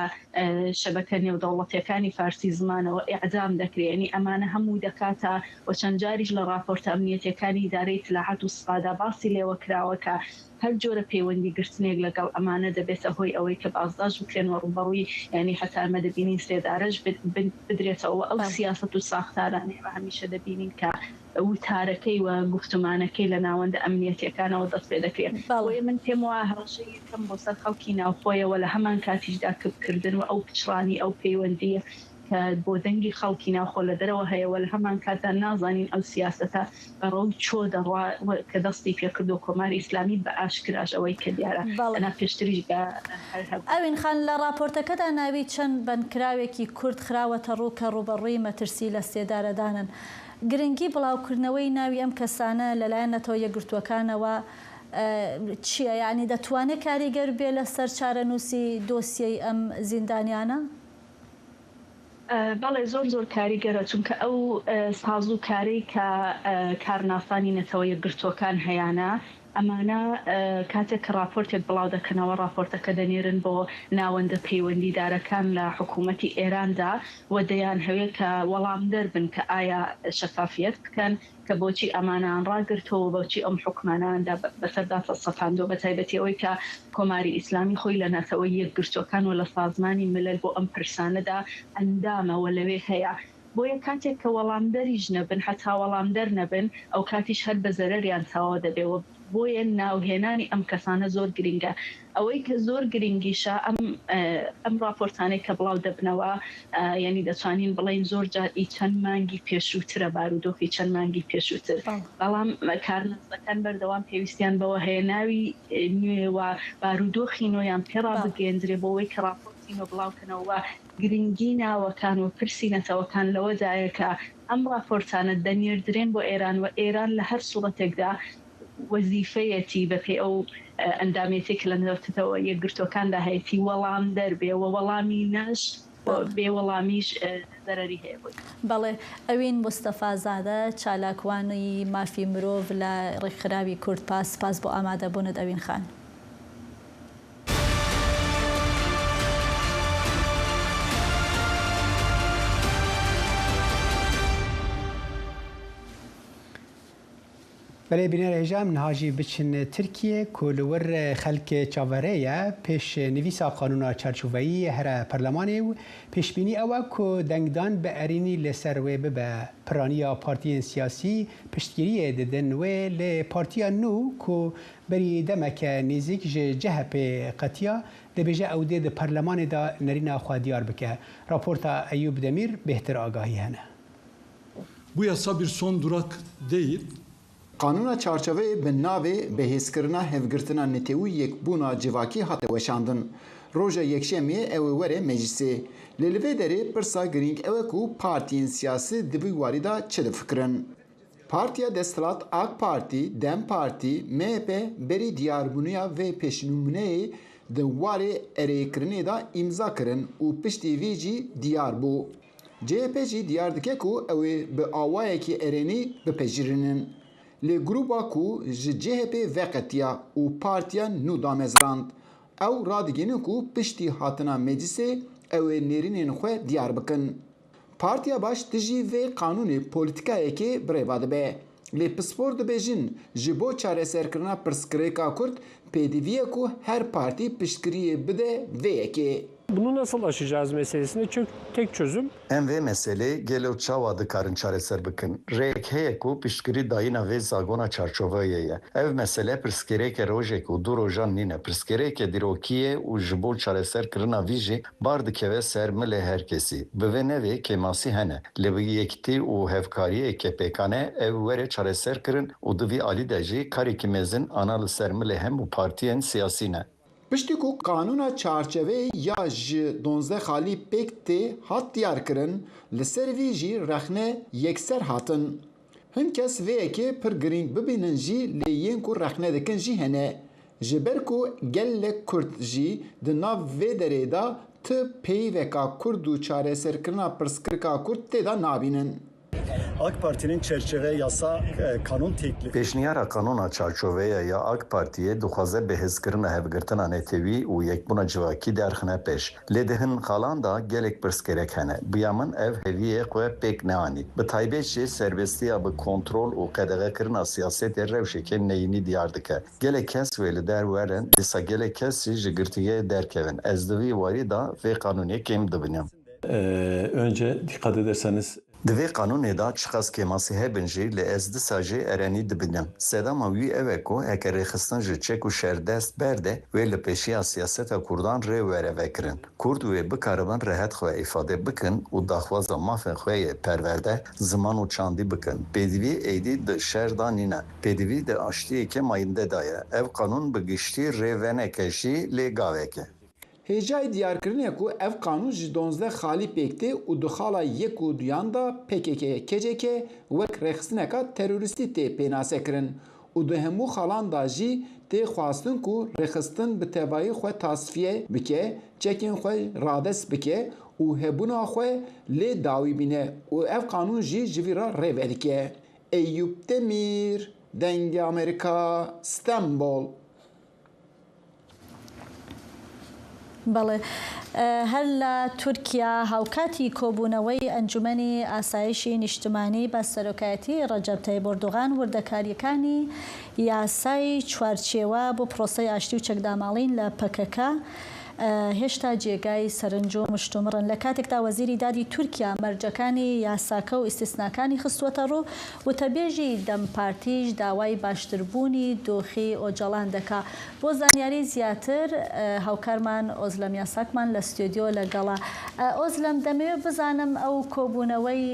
شەبەکە نێودەوڵەتیەکانی فارسی زمانەوە ئیعدام دەکرێ، یعنی ئەمانە هەموو دەکاتە و چەند جاریش لە راپۆرتە ئەمنیەتیەکانی ئیدارەی ئیتلاعات و سپادا باسی لێوە کراوە کە هەر جۆرە پەیوەندی گرتنێک لەگەڵ ئەمانە دەبێتە هۆی ئەوەی کە بازداشت بکرێن و ڕوبەڕووی یعنی هەتا ئەمە دەبینین سێدارەش بدرێتەوە. ئەو سیاست و ساختارانەی ئێمە هەمیشە دەبینین کە وتارەکەی و گفتومانەکەی لە ناوەندە ئەمنیەتیەکانەوە دەست پێ دەکرێت. بۆیە من پێم وایە هەڕەشەی یەکەم بۆ سەر خەڵکی ناوخۆیە و لە هەمان کاتیشدا کپ کردن و ئەو پچڕانی ئەو پەیوەندیە کە بۆ دەنگی خەڵکی ناوخۆ لە دەرەوە هەیە و لە هەمان کاتدا نازانین ئەو سیاسەتە بەڕەو چۆ دەڕوا کە دەستی پێکردو کۆماری ئیسلامی بە ئاشکراش ئەوەی کە دیارە لەنا پێشتریش بە هەر هەبوو. ئەوین خان، لە راپۆرتەکەدا ناوی چەند بەندکراوێکی کورد خراوەتە ڕوو کە ڕوبەڕووی مەترسی لە سێدارەدانن. گرنگی بڵاوکردنەوەی ناوی ئەم کەسانە لەلایەن نەتەوە یەکگرتووەکانەوە چییە؟ یانی دەتوانێت کاریگەر بێ لەسەر چارەنووسی دۆسیەی ئەم زیندانیانە؟ بەڵێ، زۆر زۆر کاریگەرە، چونکە ئەو سازوکارەی کە کارناسانی نەتەوە یەکگرتووەکان هەیانە، ئەمانە کاتێک کە راپۆرتێک بڵاو دەکەنەوە، راپۆرتەکە دەنێرن بۆ ناوەندە پەیوەندیدارەکان لە حکوومەتی ئێراندا و دەیان هەوێ کە وەڵامدەر بن کە ئایا شەفافیەت بکەن کە بۆچی ئەمانەیان ڕاگرتەوە و بۆچی ئەم حوکمانەیاندا بەسەردا سەپاندووە، بە تایبەتی ئەوەی کە کۆماری ئیسلامی خۆی لە نەتەوە یەکگرتووەکان و لە سازمانی ملەل بۆ ئەم پرسانەدا ئەندامە و لەوێ هەیە. بۆیە کاتێک کە وەڵامدەریش نەبن، هەتا وەڵامدەر نەبن، ئەو کاتیش هەر بە زەرەریان تاوە دەبێ و بۆیە ناوهێنانی ئەم کەسانە زۆر گرنگە. ئەوەی کە زۆر گرنگیشە ئەم ئەم راپۆرتانەی کە بڵاو دەبنەوە، یعنی دەتوانین بڵێین زۆر جار ئی چەند مانگی پێشووترە، بارودۆخی چەند مانگی پێشووتر، بەڵام کارناسەکان بەردەوام پێویستیان بەوە هەیە ناوی نوێ و بارودۆخی نۆیان پێڕا بگەێندرێ بۆ ئەوەی کە راپۆرتی نۆ بڵاو کەنەوە و گرنگی ناوەکان و پرسی نەتەوەکان لەوەدایە کە ئەم راپۆرتانە دەنێردرێن بۆ ئێران و ئێران لە هەر سوڕەتێکدا وەزیفەیەتی بە پێی ئەو ئەندامێتی کە لە نەتەوە یەکگرتووەکاندا هەیەتی وەڵامدەر بێ و وەڵامی نەش بێ وەڵامیش زەرەری هەیە بۆی. بەڵێ، ئەوین مستەفا زادە، چالاکوانی مافی مرۆڤ لە ڕێکخراوی کورد پاس. سپاس بۆ ئامادەبوونت ئەوین خان. Belê bînerê hêja, em niha jî biçin Tirkiyê ku li wir xelkê çaverê ye. Pêş nivîsa qanûna çarçoveyî here perlemanê û pêşbînî ew e ku dengdan bi erênî li ser wê bibe. Piraniya partiyên siyasî piştgiriyê didin wê, lê partiya nû ku berî demeke nêzîk ji C H P qetiya, dibêje ew dê di perlemanê de nerîna xwe diyar bike. Raporta Eyûb Demîr bêhtir agahî hene. Bu yasa bir son durak değil. Qanûna çarçoveyê bi navê Bihêzkirina Hevgirtina Netewî Yekbûna Civakî hate weşandin. Roja Yekşemiyê ew ê were meclîsê. Lê li vê derê pirsa girîng ew e ku partiyên siyasî di vî warî de çi difikirin. Partiya desthilat AK Partî, DEM Partî, MHP berî diyarbûniya vê pêşnûmûneyê di warê erêkirinê de îmza kirin û piştî vî jî diyar bû. C H P jî diyar dike ku ew ê bi awayekî erênî bipejirînin. Lê grûba ku ji C H P veqetiya û partiya nû damezrand, ew radigihînin ku piştî hatina meclîsê ew ê nêrînên xwe diyar bikin. Partiya Baş dijî vê qanûnê polîtîkayekê birêva dibe. Lê pispor dibêjin, ji bo çareserkirina pirsgirêka Kurd pêdivî ye ku her partî piştgiriyê bide vê yekê. Bunu nasıl aşacağız meselesinde çok, tek çözüm. Em vê meselê gelo çawa dikarin çareser bikin? Rêyek heye ku piştgirî dayîna vê zagona çarçoveyê ye. Ev mesele pirsgirêke rojek û du rojan nîne, pirsgirêke dîrokî ye û ji bo çareserkirina vî jî bar dikeve ser milê her kesî. Bi vê nevê kêmasî hene, lê bi yekitî û hevkariyê kepêkane ew were çareserkirin û di vî alî de jî karekî mezin ana li ser milê hem û partiyên siyasî ne. Piştî ku qanûna çarçeveyê ya ji donzdeh xalî pêk tê hat diyarkirin, li ser vî jî rexne yekser hatin. Hin kes vê yekê pir girîng bibînin jî lê yên ku rexne dikin jî hene. Ji ber ku gelek Kurd jî di nav vê derê de ti peyveka Kurd û çareserkirina pirsgirêka Kurd tê de nabînin. AK Parti'nin çerçeve yasa, e, kanun teklifi. Pêşniyara qanûna çarçoveya ya AK Partiyê dixwaze bihêzkirina hevgirtina netewî û yekbûna civakî derxine pêş. Lê di hin xalan de gelek pirsgirêk hene. Bi ya min ev heviyê xwe pêk neanî. Bi taybet jî serbestiya bi kontrol û qedexekirina siyasetê rewşeke neyînî diyar dike. Gelek kes wê li der werin, dîsa gelek kes jî ji girtiyê derkevin. Ez di vî warî de vê qanûnê kêm dibînim. Ee, önce dikkat ederseniz Di vê qanûnê de çiqas kêmasî hebin jî, lê ez dîsa jî erenî dibînim. Sedema wî ew e ku heke rêxistin ji çek û şer dest berde, wê li pêşiya siyaseta Kurdan rê were vekirin. Kurd wê bikaribin rehet xwe îfade bikin û daxwaza mafên xwe yê perwerde, ziman û çandî bikin. Pêdivî êdî di şer de nîne. Pêdivî di aştiyeke mayînde de ye. Ev qanûn bi giştî rê veneke jî lê gavek e. Hêjayî diyarkirinê ku ev qanûn ji duwazdeh xalî pêk tê û di xala yek û duyan de P K K K C K wek rêxistineka terorîstî tê pênasekirin û di hemû xalan de jî tê xwestin ku rêxistin bi tevayî xwe tasfiye bike, çekên xwe radest bike û hebûna xwe lê dawî bîne û ev qanûn jî ji vî re rê vedike. Eyûp Demîr, Dengê Amerîka, Stenbol. بەڵێ. هەر لە تورکیا هاوکاتی کۆبوونەوەی ئەنجومەنی ئاسایشی نیشتمانی بە سەرۆکایەتی ڕەجەب تەیب ئۆردوغان وردەکاریەکانی یاسای چوارچێوە بۆ پرۆسەی ئاشتی و چەکداماڵین لە پەکەکە هێشتا جێگای سەرنج و مشتومڕن. لە کاتێکدا وەزیری دادی تورکیا مەرجەکانی یاساکە و ئیستیسناکانی خستووەتە ڕوو، وتەبێژی دەم پارتیش داوای باشتربوونی دۆخی ئۆجەڵان دەکا. بۆ زانیاری زیاتر، هاوکارمان ئۆزلەم یاساکمان لە ستۆدیۆ لەگەڵە. ئۆزلەم، دەمەوێت بزانم ئەو کۆبوونەوەی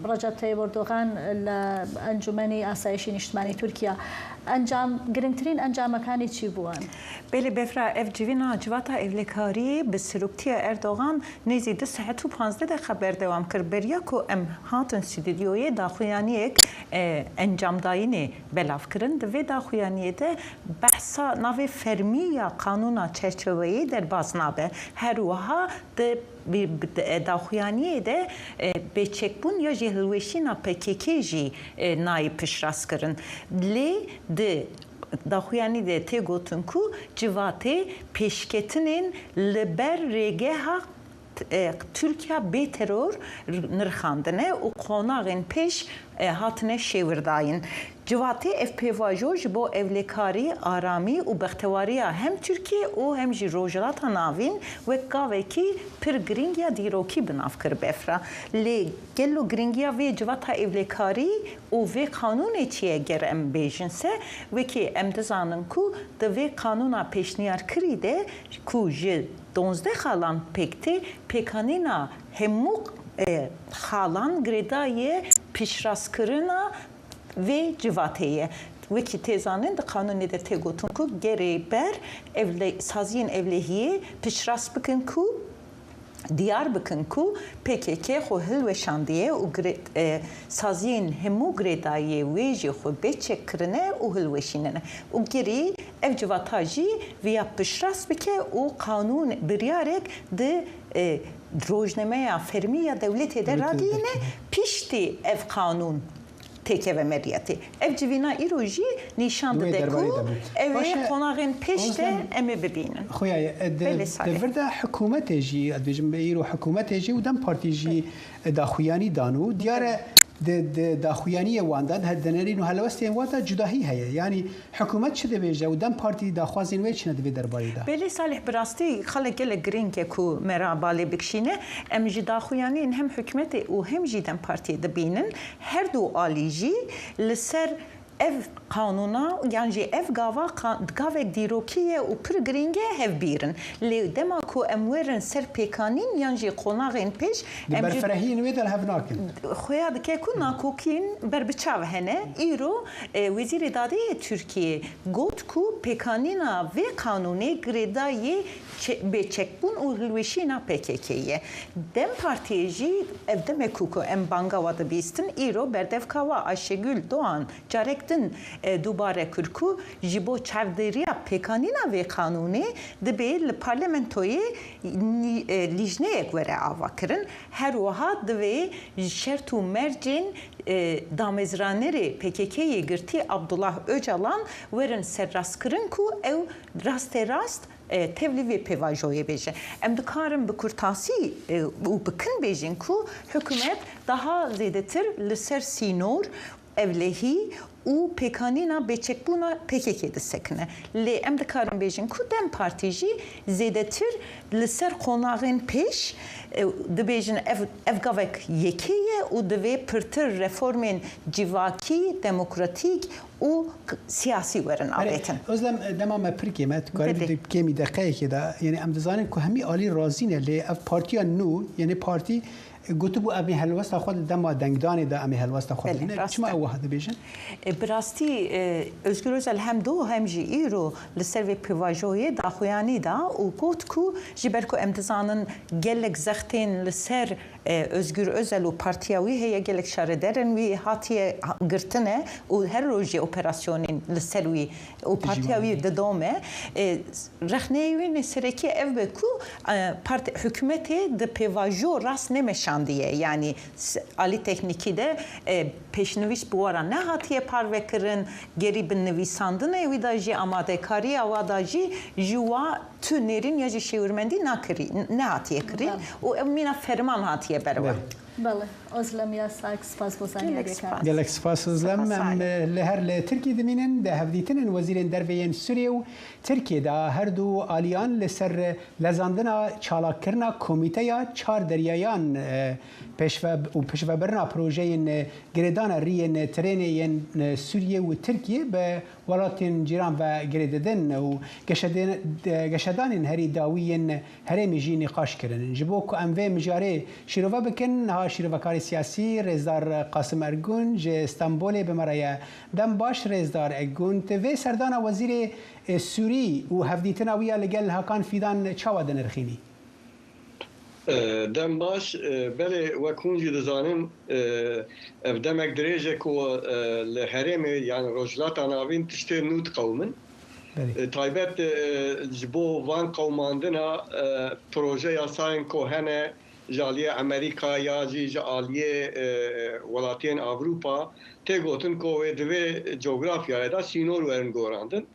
ڕەجەب تەیب ئۆردوغان لە ئەنجومەنی ئاسایشی نیشتمانی تورکیا ئەنجام، گرنگترین ئەنجامەکانی چی بوون؟ Belê, Befra, ev civîna civata ewlekariyê bi seroktiya Erdogan nêzî du saet û panzdeh deqa berdewam kir. Beriya ku em hatin stûdyoyê daxuyaniyek, e, encamdayînê belav kirin. Di vê daxuyaniyê de behsa navê fermî ya qanûna çerçeveyê derbas nabe. Her wiha di, bi, bi, di, e, daxuyaniyê de, e, bêçekbûn ya jî hilweşîna P K K jî, e, nayê piştrast kirin. Lê di daxuyanî de tê gotin ku civatê pêşketinên li ber rêgeha, e, Tirkiya bê teror nirxandine û qonaxên pêş, e, hatine şêwirdayîn. Civatê ev pêvajo ji bo ewlekarî, aramî û bextewariya hem Tirkiye û hem jî Rojhilata Navîn wek gavekî pir girîng ya dîrokî bi nav kir Befra. Lê gelo giringiya vê civata ewlekarî û vê qanûnê çi ye ger em bêjin se, wekî em dizanin ku di vê qanûna pêşniyarkirî de ku ji duwazdeh xalan pêk tê, pêkanîna hemû, e, xalan girêdayî piştrastkirina vê civatê ye. Wekî tê zanîn, di qanûnê de tê gotin ku gerê ber evle-, saziyên ewlehiyê piştrast bikin ku diyar bikin ku P K K xwe hilweşandiye û gire-, e, saziyên hemû girêdayiyê wê jî xwe bê çekkirine û hilweşînine. Û gerî ev civata jî viya piştrast bike û qanûn biryarek di, e, rojnameya fermî ya dewletê de radîne, piştî ev qanûn têkeve meriyetê. Ev civîna îro jî nîşan dide ku ew ê qonaxên pêş de em ê bibînin. Xuya ye, e, di, di vir de hikûmetê jî, ez dibêjim, îro hikûmetê jî û DEM Partî jî, e, daxuyanî dan û diyar e, di, di daxuyaniyê wan de, di denerîn û helwestên wan de cudahî heye. Yanî hikûmet çi dibêje û DEM Partî daxwazên wê çi ne di vê derbarê de? Belê Salih, bi rastî xalek gelek girîng e ku me re balê bikişîne. Em ji daxuyaniyên hem hikûmetê û hem jî DEM Partiyê dibînin. Her du alî jî li ser ev qanûna yan jî ev gava qa-, gavek dîrokî ye û pir girîng e hevbîrin. Lê dema ku em werin ser pêkanîn yan jî qonaxên pêş, em jî berfirehiyên wê de li hev nakin. Xuya dike ku nakokiyên berbiçav hene. Îro, e, Wezîrê Dadê yê Tirkiyê got ku pêkanîna vê qanûnê girêdayî çe-, bêçekbûn û hilweşîna P K K ye. DEM Partiyê jî ev demek ku em banga wa dibîstin, îro berdevka wa Ayşegül Doğan carek din e, dubare kir ku ji bo çavdêriya pêkanîna vê qanûnê dibê li parlamentoyê nî-, e, lîjneyek were avakirin. Her wiha divê şert û mercên, e, damezranerê P K K'yê girtî Abdullah Ocalan werin serrastkirin ku ew rasterast, e, tevlî vê pêvajoyê bêje. Em dikarin bi kurtasî, e, û bi kin bêjin ku hikûmet daha zêdetir li ser sînor, ewlehî û pêkanîna bêçekbûna P K K disekine. Lê em dikarin bêjin ku DEM Partî jî zêdetir li ser qonaxên pêş, e, dibêjin ev, ev gavek yekê ye û divê pirtir reformên civakî, demokratîk û k-, siyasî werin Erê, avêtin. Özlem, e, dema me pir kêm e, tu karî Belê. Di kêmî deqeyekê de, yani em dizanin ku hemî alî razî ne, lê ev partiya nû, yani partî, e, gotibû em ê helwesta xwe di dema dengdanê de em ê helwesta xwe Belê, bidin. rast Çima e. Ew wiha dibêjin? E, bi rastî, e, Özgür Özel hem do hem jî îro li ser vê pêvajoyê daxuyanî da û got ku ji ber ku em dizanin gelek zextên li ser, e, Özgür Özel û partiya wî heye, gelek şaredarên wî hatiye ha-, girtine û her rojê operasyonên li ser wî û partiya wî didome. E, rexneyê wî ne serekî ev be ku, e, partî, hikûmetê di pêvajo rast nemeşandiye. Yanî s-, alî teknîkî de, e, pêşnivîş bi we re nehatiye parvekirin, gerî bi nivîsandinê wî de jî, amadekariya wa de jî ji wa tu nêrîn ya jî şêwirmendî nakirî, nehatiye kirîn Belê. Û ev mîna ferman hatiye ber we. Belê. Belê. Özlem Yasak, spas bo zanînê Gelek bêkan. spas. Gelek spas Özlem. Spas Em, Salih. e, li her li Tirkiyê dimînin, di hevdîtinên wezîrên derve yên Sûriyê û Tirkiyê de her du aliyan li ser lezandina çalakkirina komîteya çar deryayan, e, pêşve û pêşvebirina projeyên, e, girêdana riyên, e, trênê yên, e, Sûriyê û Tirkiyê bi welatên cîran ve girê didin û geşedên-, de-, geşedanên herî dawî yên herêmê jî nîqaş kirin. Ji bo ku em vê mijarê şîrove bikin, niha şîrovekarê siyasî Rêzdar Qasim Ergun ji Stenbolê bi me re ye. Dem baş Rêzdar Ergun, tu vê serdana wezîrê, e, Sûrî û hevdîtina wî ya li gel Hakan Fîdan çawa dinirxînî? E, dem baş, e, belê wek hûn jî dizanin, e, ev demek dirêj e ku, e, li herêmê, yani Rojhilata Navîn tiştê nû diqewimin. Belê. E, taybet, e, ji bo van qewimandina, e, proje yasayên ku hene ji aliyê Amerîka ya jî ji aliyê, e, welatiyên Ewropa tê gotin ku wê di vê cografyayê de sînor werin gorandin.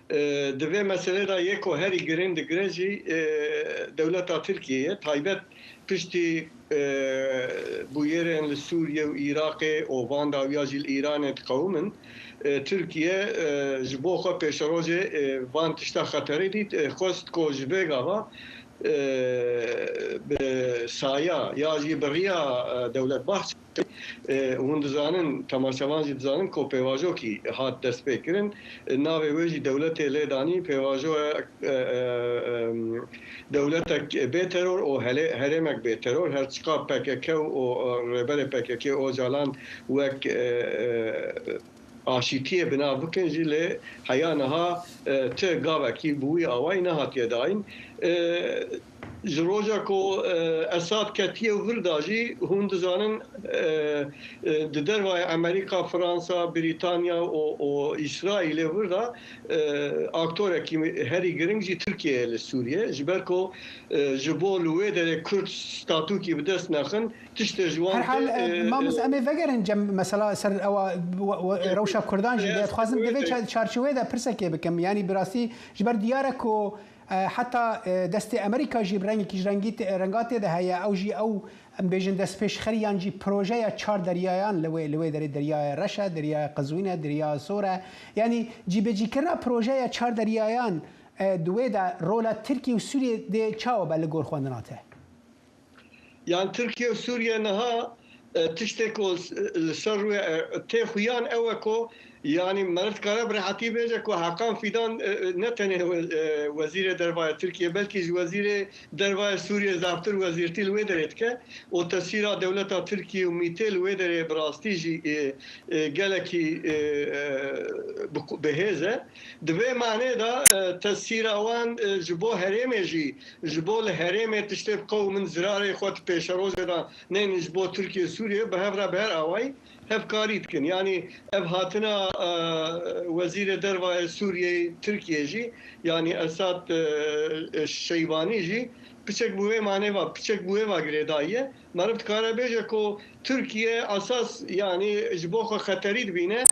E, di vê meselê de yê ku herî giring digire jî, e, dewleta Tirkiyê ye. Taybet piştî, e, bûyerên li Sûriye û Iraqê û van dawiya jî li Îranê diqewimin. E, Tirkiye, e, ji bo xwe pêşerojê, e, van tişta xeterî dît, e, xwest ku ji vê gava, e, bi saya ya jî bi riya, e, Dewlet Bahçelî, e, hûn dizanin, temaşevan jî dizanin ku pêvajokî hat destpêkirin. E, navê wê jî dewletê lê danî, pêvajoya, e, e, em, dewletek bê teror û hele-, herêmek bê teror. Her çiqa P K K û, e, rêberê P K K Ocalan wek, e, e, aşîtiyê bi nav bikin jî, lê heya niha, e, ti gavekî bi wî awayî nehatiye dayîn. E, ji roja ku, e, Esad ketiye vir de jî, hûn dizanin, e, e, di dervayê Amerîka, Fransa, Brîtanya û, û Îsraîlê vir de, e, aktorekî herî giring jî Tirkiye ye li Sûriye. Ji ber ku, e, ji bo li wê derê Kurd statûkî bi dest nexin, tiştê ji wan Herhal, tê, e, e, mamoste, em ê vegerin cem mesela ser ewa, we-, we-, rewşa Kurdan jî. Lê ez dixwazim di vê ça-, çarçoveyê de pirsekê bikim. Yanî bi rastî ji ber diyar e ku, e, heta, e, destê Amerîka jî bi rengekî ji rengî tê-, renga tê de heye. Ew jî ew, em bêjin, destpêşxerî yan jî projeya çar deryayan li wê, li wê derê Deryaya Reş e, Deryaya Qezwîn e, Deryaya Sor e. Yanî cîbecîkirina projeya çar deryayan, e, di wê de rola Tirkiye û Sûriye dê çawa be li gor xwendina te? Yan Tirkiye û Sûriye niha, e, tiştê ku li, li ser rûyê, e, tê xuyan ew e ku, yanî meriv dikare bi rehetî bêje ku Hakan Fîdan, e, e, ne tenê we-, e, wezîrê dervaya Tirkiye, belkî ji wezîrê dervaya Sûriye zaftir wezîrtî li wê derê dike û tesîra dewleta Tirkiye û mîtê li wê derê bi rastî jî, e, e, gelekî, e, e, bi, bi hêz e. Di vê manê de, e, tesîra wan, e, ji bo herêmê jî, ji bo li herêmê tiştê biqewimin, zirarê xwe di pêşerojê de neynin ji bo Tirkiye, Sûriye, bi hev re bi her awayî, hevkarî dikin. Yanî ev hatina, e, Wezîrê Derva yê Sûriyeyê, Tirkiyê jî, yanî Esad, e, e, Şeybanî jî piçek bi wê manê ve, piçek bi wê ve girêdayî ye. Meriv dikare bêje ku Tirkiye esas, yanî ji bo xwe xeterî dibîne,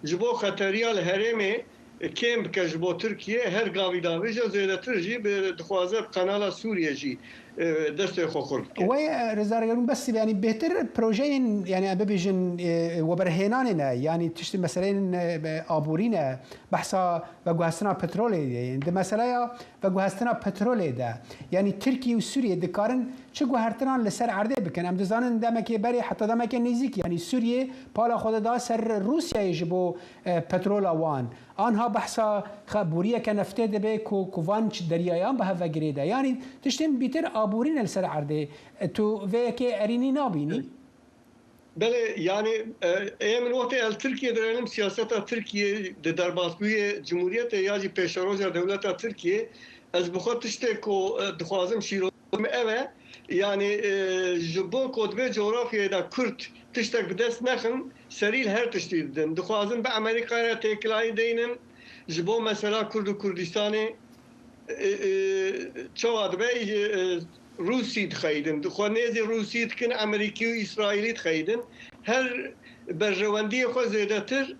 ji bo xeteriya li herêmê kêm bike ji bo Tirkiye, her gavî davêje, zêdetir jî bi, dixwaze bi Kanala Sûriye jî, e, destê xwe xurt bike. Wê, e, Rêzdar Ergun, bes, yanî bêhtir projeyên, yanî em bibêjin, e, weberhênanê ne, yanî tiştê meseleyên, e, aborî ne, behsa veguhestina petrolê ye. Di meseleya veguhestina petrolê de, yanî Tirkiye û Sûriye dikarin çi guhertinan li ser erdê bikin? Em dizanin demekê berê, heta demekê nêzîk, yanî Sûriye pala xwe dida ser Rûsyayê ji bo, e, petrola wan. Anha behsa xeboriyeke neftê dibe ku, ku van ç-, deryayan bi hev ve girêde. Yanî tiştên bîtir aborî ne li ser erdê. E, tu vê yekê erînî nabînî? Belê, yanî, e, ê min wextê ez li Tirkiyê direnim, siyaseta Tirkiyê di derbasbûyê Cumhuriyetê ya jî pêşeroja dewleta Tirkiyê, ez bi xwe tiştê ku, e, dixwazim şîrozim ev e, yanî, e, ji bo ku di vê coğrafyayê de Kurd tiştek bi dest nexin, serî li her tiştî didin. Dixwazin bi Amerîkayê re têkilayî deynin, ji bo mesela Kurd û Kurdistanê, e, e, çawa dibe, e, Rûsî dixeyidin. Xwe nêzî Rûsî dikin, Amerîkî û Îsraîlî dixeyidin. Her berjewendiyê xwe zêdetir,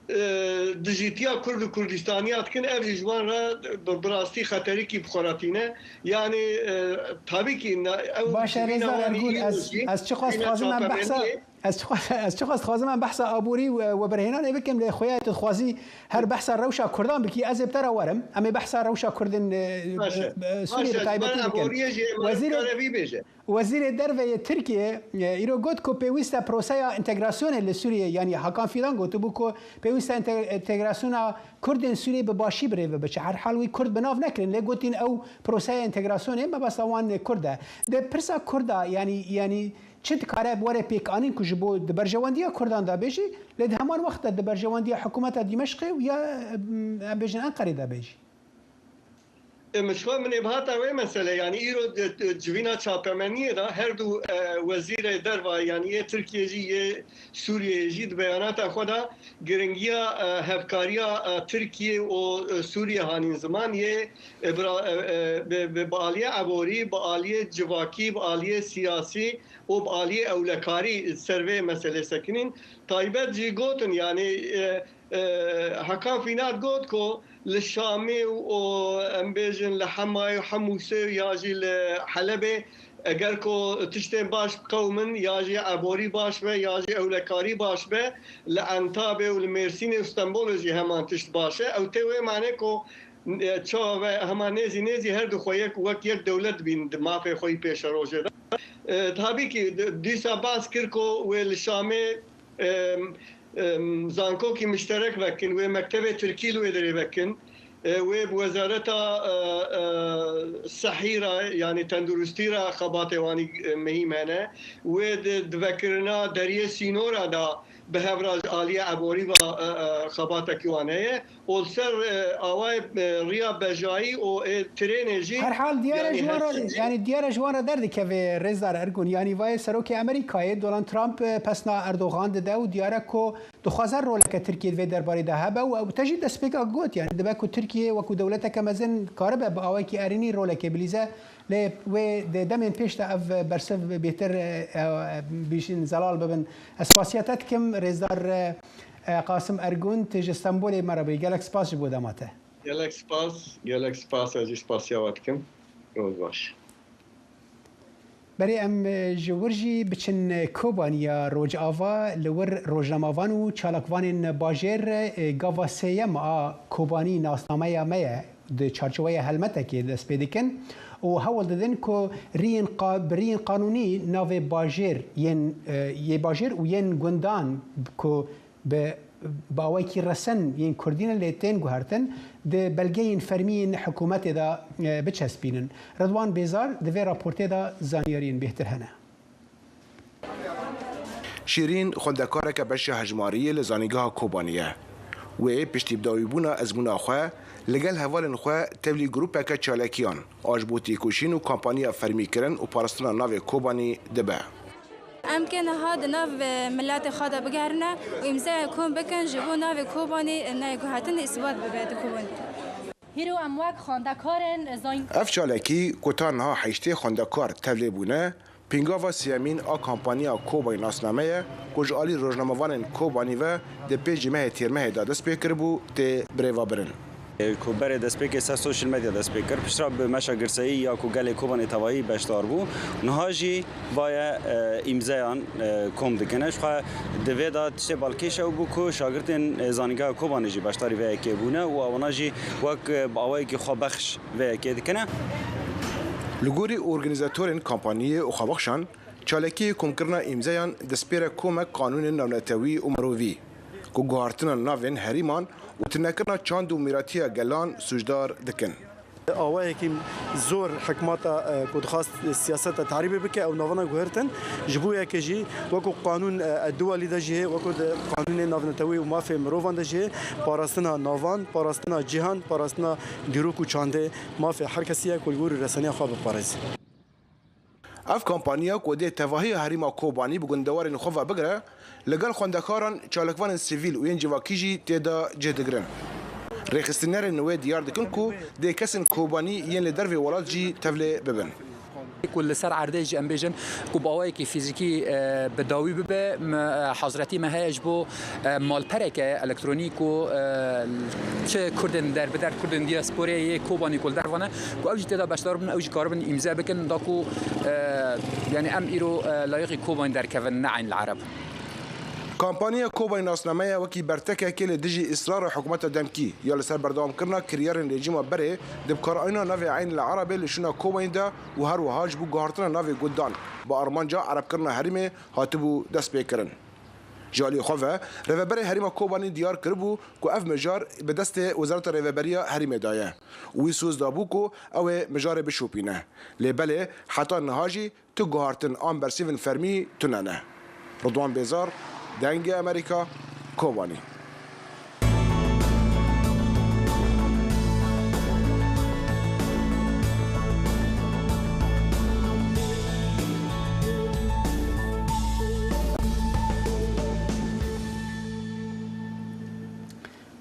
e, dijîtiya Kurd û Kurdistaniya dikin. Ev jî ji wan re bi, bi rastî xeterikî bi xwe re tîne. Yanî, e, tabî kî na-, ew Baş e, civîna Rêzdar wan Ergun, îro ez, jî ez çiqas civîna dixwazim em behsa, çapemeniyê. ez çiqas, ez çiqas dixwazim em behsa aborî û, e, weberhênanê bikim, lê xuya tu dixwazî her behsa rewşa Kurdan bikî, ez ê bi te re werim. Em ê behsa rewşa Kurdên, e, Baş e. e, Sûriyê Baş bi e, ji taybetî ber bikin. aboriyê jî Wezîrê, Amerîka re vî bêje. Wezîrê Derve yê Tirkiyê, e, îro got ku pêwîst e proseya entegrasyonê li Sûriyê, yanî Hakan Fîdan gotibû ku pêwîst e ente-, entegrasyona Kurdên Sûriyê bi başî bi rê ve biçe. Herhal wî Kurd bi nav nekirin, lê gotîn ew proseya entegrasyonê mebesta wan Kurd e. Di pirsa Kurda, yanî, yanî çi dikare were pêkanîn ku ji bo di berjewendiya Kurdan de bê jî, lê di heman wext de di berjewendiya hikûmeta Dîmeşqê û ya, em, em bêjin Enqerê de bê jî? E, min ji xwe min ê bihata wê mesele, yanî îro di, di civîna çapemeniyê de her du, e, wezîrê derva, yanî yê Tirkiyê jî yê Sûriyeyê jî di beyanata xwe de giringiya, e, hevkariya, e, Tirkiye û, e, Sûriye hanîn ziman, yê, e, bira-, e, e, bi, bi, bi aliyê eborî, bi aliyê civakî, bi aliyê siyasî û bi aliyê ewlekarî ser vê meselê sekinîn. Taybet jî gotin, yanî, e, e, Hakan Fînat got ku li Şamê û, û em bêjin li Hemayê û Hemûsê û ya jî li Helebê, eger ku tiştên baş biqewimin, ya jî eborî baş be, ya jî ewlekarî baş be, li Entabê û li Mêrsînê û Stenbolê jî heman tişt baş e. Ew tê wê manê ku, e, çawa ve hema nêzî nêzî her du xwe yek, wek yek dewlet dibînin di mafê xwe yî pêşerojê de. E, tabî kî di-, dîsa bas kir ku wê li Şamê, e, e, zankokî mişterek vekin, wê mektevê tirkî li wê derê vekin. E, wê bi wezareta, e, e, sehî re, yanî tenduristî re xebatê wanî, e, mihîm hene. Wê di, di vekirina deriyê sînora de bi hev re ji aliyê eborî ve, e, e, xebatekî wan heye. Û li ser, e, awayê, e, riya bejayî û ê trênê jî, Herhal diyar e yanî ji wan re, hesî jî yanî diyar e ji wan re derdikeve Rêzdar Ergun. Yanî vayê serokê Amerîkayê Donald Trump, e, pesna Erdogan dide û diyar e ku dixwaze roleke Tirkiye di vê derbarê de hebe û ew te jî destpêka got, yanî dibe ku Tirkiye wekû dewleteke mezin karibe bi awayekî erênî rolekê bilîze. Lê wê di demên pêş de ev bersiv bêhtir, e, e, bîşin zelal bibin. Ez spasiya te dikim, Rêzdar, e, e, Qasim Ergun, tu ji Stenbolê me re bûyî. Gelek spas ji bo dema te. Gelek spas, gelek spas, ez jî spasiya we dikim. Roj baş. Berê em, e, ji wir jî biçin, e, Kobaniya Rojava, li wir rojnamevan û çalakvanên bajêr, e, gava sêyem a Kobanî nasnameya me ye. Di çarçoveya helmetekê dest pê dikin û hewl didin ku riyên qa-, bi riyên qanûnî navê bajêr yên, e, yê bajêr û yên gundan ku bi, bi awayekî resen yên kurdî ne lê tên guhertin, di belgeyên fermî yên hikûmetê de, e, biçespînin. Ridwan Bêzar di vê raportê de zanyariyên bêhtir hene. Şîrîn xwendekareke beşa hejmariyê li Zanîngeha Kobanî ye. Wê piştî bidawîbûna ezmûna xwe li gel hevalên xwe tevlî grûpeke çalekiyan a ji bo têkoşîn û kampanya fermîkirin û parastina navê Kobanî dibe. Em kê niha di nav, e, miletê xwe de bigerine û îmzeyê kom bikin, ji bo navê Kobanî, e, neyê guhertin îsbat bibe di Kobanî. Hîro em wek xwendekarên zayîn. Ev çalakî ku ta niha heştê xwendekar tevlê bûne, pêngava sêyemîn a kampanya Kobanî nasname ye ku ji alî rojnamevanên Kobanî ve di pêncî mehê Têrmehê de dest pê kiribû, tê birêvebirin. Ku berê destpêkê ser sosyal medya dest pê kir, piştre bi meşa girseyî ya ku gelê Kobanê tevayî beşdar bû, niha jî vaye, e, îmzeyan, e, kom dikine. Ji xwe di vê de tiştê balkêş ew bû ku şagirtên, e, Zanîngeha Kobanê jî beşdarî vê yekê bûne û ewana jî wek, e, bi awayekî xwebexş vê yekê dikine. Li gorî organîzatorên kampaniyê û xwebexşan, çalakiyê komkirina îmzeyan destpêre komek qanûnên navnetewî û mirovî ku guhartina navên herîman û tunekirina çand û mîratiya gelan sûcdar dikin. Awayekî zor hikmata, e, ku dixwast siyaseta tarîbê bike, ew navana guhertin. Ji bo yekê jî, wekû qanûn, e, e, duwalî de jî heye, wekû di qanûnê navnetewî û mafê mirovan de jî heye, parastina navan, parastina cîhan, parastina dîrok û çandê mafê her kesî ye ku li gorî reseniya xwe biparêze. Ev kampanya ku dê tevahiya herêma Kobanî bi gundewarên xwe ve bigire, li gel xwendekaran, çalakvanên sivîl û yên civakî jî tê de cih digirin. Rêxistinêrên wê diyar dikin ku dê kesên Kobanî yên li dervê welat jî tevlê bibin. Ku li ser erdê jî em bêjin ku bi awayekî fîzîkî, e, bi dawî bibe, me, e, hazretî me heye ji bo, e, malpereke elektronî ku, e, çi Kurdên derbider, Kurdên diasporê yê Kobanî ku li derve ne, ku ew jî tê de beşdar bin, ew jî karibin îmze bikin, da ku, e, yanî em îro, e, layiqî Kobanî derkevin, ne eyn li Ereb. Kampanya Kobanî nasname ye wekî bertekekê li dijî îsrara hikûmeta demkî ya li ser berdewamkirina kiryarên rejîma berê di bikaranîna navê Eyn li Erebê li şûna Kobanî de û her wiha ji bo guhartina navê guhdan bi armanca erebkirina herêmê hatibû destpêkirin. Ji aliyê xwe ve, Rêveberê Herêma Kobanî diyar kiribû ku ev mijar bi destê Wezareta Rêveberiya Herêmê de ye û wî soz dabû ku ew ê mijarê bişopîne. Lê belê heta niha jî tu guhartin an bersîvên fermî tune ne. Ridwan Bêzar, Dengê Amerîka, Kobanî.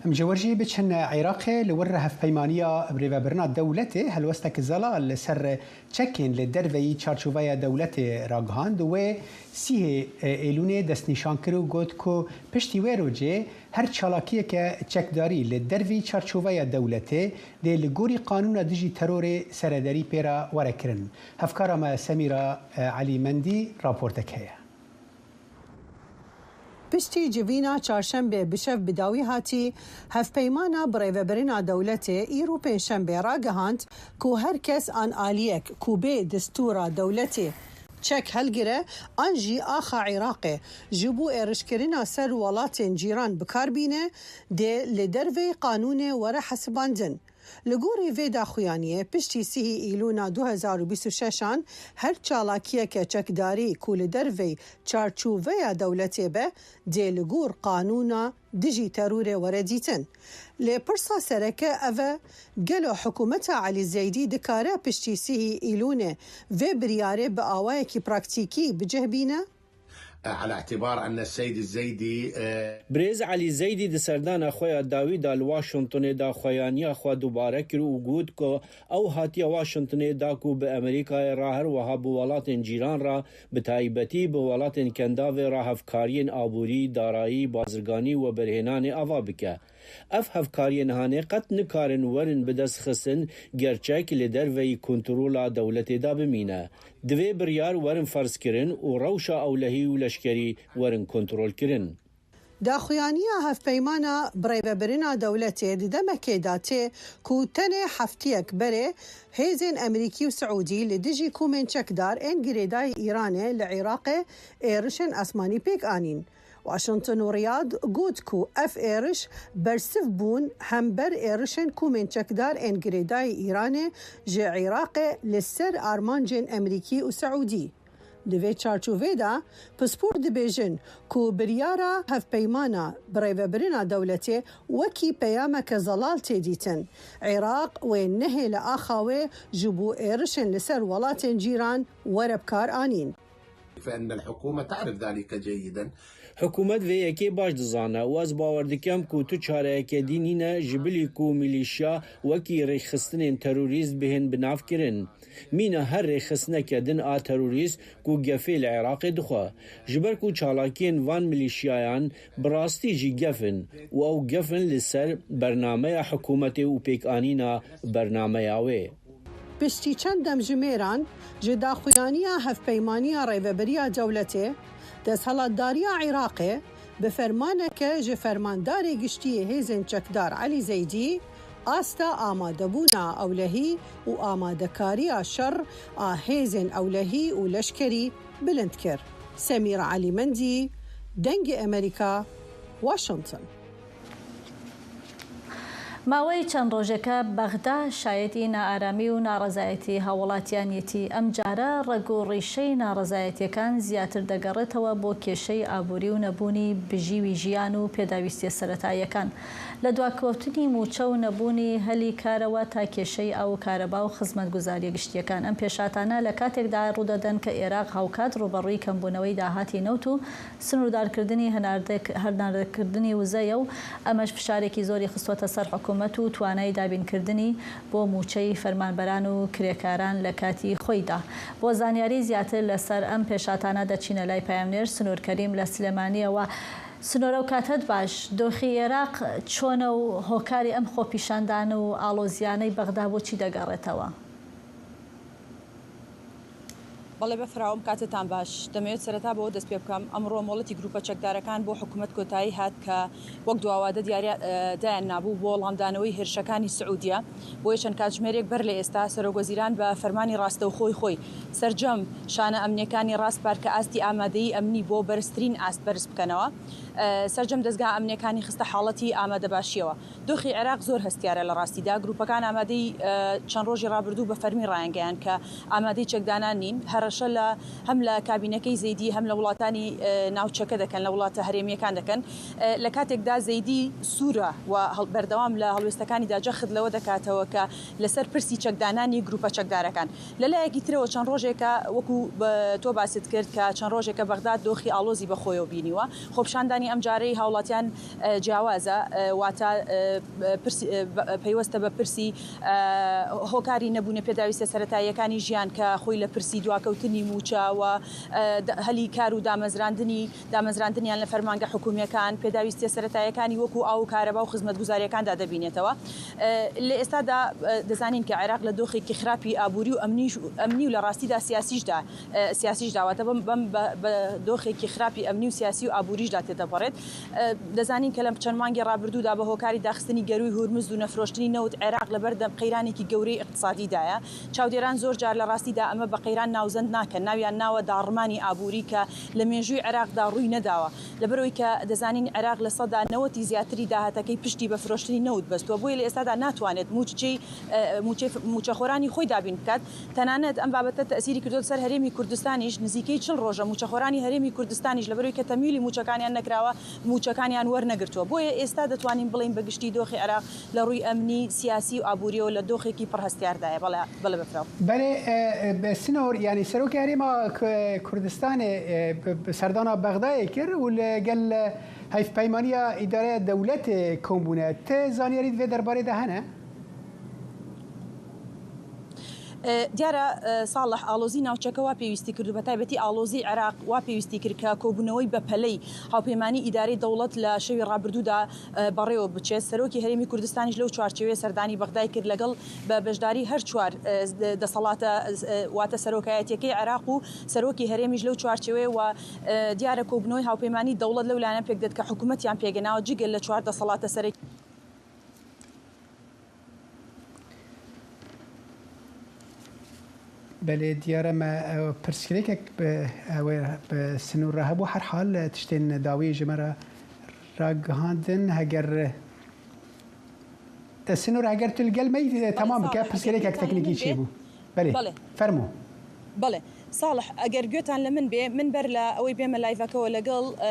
Em ji wir jî biçin Iraqê, li wir hevpeymaniya birêvebirina dewletê helwestek zala li ser çekên li derveyî çarçoveya dewletê ragihand. Wê sîhê Êlûnê destnîşan kir û got ku piştî wê rojê her çalakiyeke çekdarî li dervî çarçoveya dewletê dê li gorî qanûna dijî terorê serederî pê re were kirin. Hevkara me Semîra Elî Mendî raportek heye. Piştî civîna çarşembê bi şev bi dawî hatî, Hevpeymana Birêvebirina Dewletê îro pêncşembê ragihand ku her kes an aliyek ku bê destûra dewletê çek helgire an jî axa Iraqê ji bo êrişkirina ser welatên cîran bi kar bîne, dê li derveyî qanûnê were hesibandin. Li gorî vê daxuyaniyê, piştî sîhê Îlûna du hezar û bîst û şeş an her çalakiyeke çekdarî ku li derveyî çarçoveya dewletê be, dê li gor qanûna dijî terorê were dîtin. Lê pirsa sereke ev e, gelo hikûmeta Elî Zeydî dikare piştî sîhê Îlûnê vê biryarê bi awayekî praktîkî bi cih bîne? على اعتبار أن السيد الزيدي، e, Birêz Elî Zeydî di serdana xwe ya dawî de li Washingtonê daxuyaniya xwe dubare kir û got ku ew hatiye Washingtonê da ku bi Amerîkayê re her wiha bi welatên cîran re, bi taybetî bi welatên Kendavê re hevkariyên aborî, darayî, bazirganî û berhênanê ava bike. Ev hevkariyên hanê qet nikarin werin bi dest xistin, ger çek li derveyî kontrola dewletê de bimîne. Divê biryar werin ferzkirin û rewşa ewlehî û leşkerî werin kontrolkirin. Daxuyaniya Hevpeymana Birêvebirina Dewletê di demekê de tê ku tenê heftiyek berê hêzên Amerîkî û Siûdî li dijî komên çekdar ên girêdayî Îranê li Iraqê êrişên esmanî pêk anîn. Washington û Riyad got ku ev êriş bersiv bûn hember êrişên komên çekdar ên girêdayî Îranê ji Iraqê li ser armancên Amerîkî û Siûdî. Di vê çarçovê de, pispor dibêjin ku biryara Hevpeymana Birêvebirina Dewletê wekî peyameke zelal tê dîtin. Iraq wê nehêle axa wê ji bo êrişên li ser welatên cîran were bi kar anîn. فإن الحكومة تعرف ذلك جيدا. Hikûmet vê yekê baş dizane û ez bawer dikim ku tu çareyeke dî nîne ji bilî ku milîşya wekî rêxistinên terorîst bihên binavkirin. Mîna her rêxistineke din a terorîst ku gefê li Iraqê dixwe. Ji ber ku çalakiyên van milîşyayan bi rastî jî gef in û ew gef in li ser bernameya hikûmetê û pêkanîna bernameya wê. Piştî çend demjimêran ji daxuyaniya Hevpeymaniya Rêveberiya Dewletê, desthilatdariya Iraqê bi fermaneke ji Fermandarê Giştî yê Hêzên Çekdar Elî Zeydî asta amadebûna ewlehî û amadekariya şer a hêzên ewlehî û leşkerî bilind kir. Semîra Elî Mendî, Dengê Emerîka, Washington. ماوەی چەند ڕۆژێکە بەغدا شایەتی نائارامی و ناڕەزایەتی هاوڵاتیانیەتی. ئەم جارە ڕەگ و ڕیشەی ناڕەزایەتیەکان زیاتر دەگەڕێتەوە بۆ کێشەی ئابووری و نەبوونی بژیوی ژیان و پێداویستیە سەرەتاییەکان، لە دواکەوتنی موچە و نەبوونی هەلی کارەوە تا کێشەی ئاو و کارەبا و خزمەتگوزاریە گشتیەکان. ئەم پێشاتانە لە کاتێکدا ڕوودەدەن کە ئێراق هاوکات ڕوبەڕووی کەمبوونەوەی داهاتی نەوت و سنووردارکردنی هەناردەک-، هەناردەکردنی وزەیە و ئەمەش فشارێکی زۆری خستووەتە سەر حکوومەت و توانای دابینکردنی بۆ مووچەی فەرمانبەران و کرێکاران لە کاتی خۆیدا. بۆ زانیاری زیاتر لەسەر ئەم پێشاتانە دەچینە لای پەیامنێر سنوور کەریم لە سلێمانیەوە. سنۆرە و کاتت باش، دۆخی ئێراق چۆنە و هۆکاری ئەم خۆپیشاندان و ئاڵۆزیانەی بەغدا بۆ چی دەگەڕێتەوە؟ بەڵێ بەفراوم، کاتتان باش. دەمەوێت سەرەتا بەوە دەست پێ بکەم، ئەمڕۆ مۆڵەتی گروپە چەکدارەکان بۆ حکوومەت کۆتایی هات کە وەک دواوادە دیارە دایان نابوو بۆ وەڵامدانەوەی هێرشەکانی سعودیە. بۆیە چەند کاتژمێرێک بەر لە ئێستا سەرۆک وەزیران بە فەرمانی ڕاستەوخۆی خۆی سەرجەم شانە ئەمنیەکانی ڕاست پارکە ئاستی ئامادەیی ئەمنی بۆ بەرزترین ئاست بەرز بکەنەوە. سەرجەم دەستگا ئەمنیەکانی خستە حاڵەتی ئامادەباشیەوە. دۆخی عێراق زۆر هەستیارە لە ڕاستیدا. گروپەکان ئامادەی چەند ڕۆژی ڕابردوو بە فەرمی ڕایانگەیان کە ئامادەی چەکدانان نین. هەڕەشە لە هەم لە کابینەکەی زەیدی هەم لە وڵاتانی ناوچەکە دەکەن، لە وڵاتە هەرێمیەکان دەکەن. لە کاتێکدا زەیدی سوورە و بەردەوام لە هەڵوێستەکانیدا جەخت لەوە دەکاتەوە کە لەسەر پرسی چەکدانانی گروپە چەکدارەکان. لە لایەکی ترەوە چەند ڕۆژێکە وەکو تۆ باست کرد کە چەند ڕۆژێکە بەغداد دۆخی ئاڵۆزی بە خۆیەوە بینیوە. خۆپیشاندانی ئەم جارەی هاوڵاتیان جیاوازە، واتە پرسی، پەیوەستە بە پرسی هۆکاری نەبوونە پێداویستە سەرەتاییەکانی ژیان کە خۆی لە پرسی دواکەوتنی موچە و هەلی کار و دامەزراندنی دامەزراندنیان لە فەرمانگە حکوومیەکان، پێداویستیە سەرەتاییەکانی وەکو ئاو و کارەبا و خزمەتگوزاریەکاندا دەبینێتەوە. لە ئێستادا دەزانین کە عێراق لە دۆخێکی خراپی ئابووری و ئەمنیش، ئەمنی و لە ڕاستیدا سیاسیشدا، سیاسیش داواتە بەم، بەم، بە، بە دۆخێکی خراپی ئەمنی و سیاسی و ئابووریشدا تێدەپەڕێت. دەزانین کە لەم چەند مانگی ڕابردوودا بە هۆکاری داخستنی گەرووی هورمز و نەفرۆشتنی نەوت، عێراق لەبەر دەم قەیرانێکی گەورەی اقتصادیدایە. چاودێران زۆر جار لە ڕاستیدا ئەمە بە قەیران ناوزەند ناکەن، ناویان ناوە داڕمانی ئابووری کە لە مێژووی عێراقدا ڕووی نەداوە. لەبەرەوەی کە دەزانین عێراق لە سەدا نەوەتی زیاتری داهاتەکەی پشتی بە فرۆشتنی نەوت بەستووە، بۆیە لە ئێستادا ناتوانێت موچەی، موچەی، موچەخۆرانی خۆی دابین بکات. تەنانەت ئەم بابەتە تەسیری کردووە سەر هەرێمی کوردستانیش، نزیکەی چل ڕۆژە موچەخۆرانی هەرێمی کوردستانیش لەبەرەوەی کە تەمیلی موچەکانیان نەکراوە، موچەکانیان وەرنەگرتووە. بۆیە ئێستا دەتوانین بڵێین بەگشتی دۆخی عێراق لە ڕووی ئەمنی، سیاسی و ئابووریەوە لە دۆخێکی پڕهەستیاردایە. بەڵێ، بەڵێ بەفراو. Belê, e, e, bi Sinor, yanî Serokê Herêma K-, Kurdistanê, e, bi, bi serdana Bexdayê kir û li gel, e, Hevpeymaniya Îdareya Dewletê kom bûne. Ti zanyarî di vê derbarê de hene? دیارە ساڵح ئاڵۆزی ناوچەکە وا پێویستی کرد و بە تایبەتی ئاڵۆزی عێراق وا پێویستی کرد کە کۆبوونەوەی بە پەلەی هاوپەیمانی ئیدارەی دەوڵەت لە شەوی ڕابردوودا بەڕێوە بچێت. سەرۆکی هەرێمی کوردستانیش لەو چوارچێوەیە سەردانی بەغدای کرد لەگەڵ بە بەشداری هەر چوار دەسەڵاتە، واتە سەرۆکایەتیەکەی عێراق و سەرۆکی هەرێمیش لەو چوارچێوەیە و دیارە کۆبوونەوەی هاوپەیمانی دەوڵەت لەو لایەنە پێک دێت کە حکوومەتیان پێگەناوە جگە لە چوار دەسەڵاتە سەرەکی. Belê diyar e me pirsgirêkek bi ew ê bi Sinûr re hebû. Her hal tiştên dawî ji me re ragihandin. Heger Sinûr, heger tu li gel me yî, temam bike, pirsgirêkek teknîkî çêbû. Belê. Belê. Fermo. Belê. Salih, eger guhtan li min bê, min ber li ewê bême liveekê lagel, e,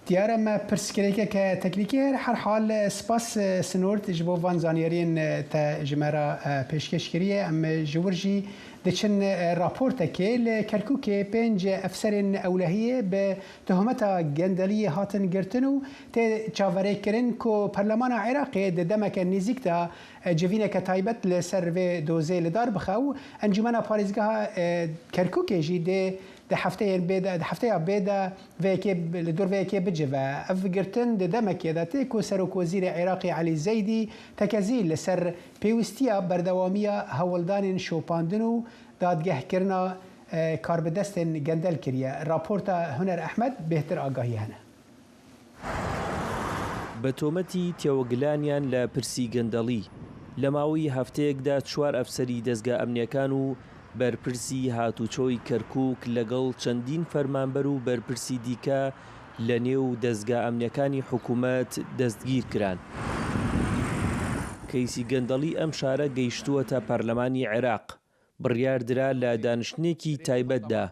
Diyar e me pirsgirêkeke teknîkî heye. Herhal, e, spas, e, Sinort, ji bo van zanyariyên, e, te ji me re, e, pêşkêş kiriye. Em, e, ji wir jî diçin, e, raportekê. Li Kerkûkê pênc efserên ewlehiyê bi tohmeta gendeliyê hatin girtin û tê çaverêkirin ku Perlemana Iraqê di demeke nêzîk de, e, civîneke taybet li ser vê dozê li dar bixe û Encûmena Parêzgeha, e, Kerkûkê jî dê di hefteyên bê de, di hefteya bê de vê yekê, li dor vê yekê bicive. Ev girtin di demekê de tê ku Serokwezîrê Iraqê Elî Zeydî tekezî li ser pêwîstiya berdewamiya hewldanên şopandin û dadgehkirina, e, karbidestên gendel kiriye. Raporta Huner Ehmed bêhtir agahî hene. بە تۆمەتی تێوەگلانیان لە پرسی گەندەڵی، لە ماوەی هەفتەیەکدا چوار ئەفسەری دەزگا ئەمنیەکان و بەرپرسی هاتوچۆی کەرکووک لەگەڵ چەندین فەرمانبەر و بەرپرسی دیکە لە نێو دەزگا ئەمنیەکانی حکوومەت دەستگیر کران. کەیسی گەندەڵی ئەم شارە گەیشتووەتە پەرلەمانی عێراق. بڕیار درا لە دانیشتنێکی تایبەتدا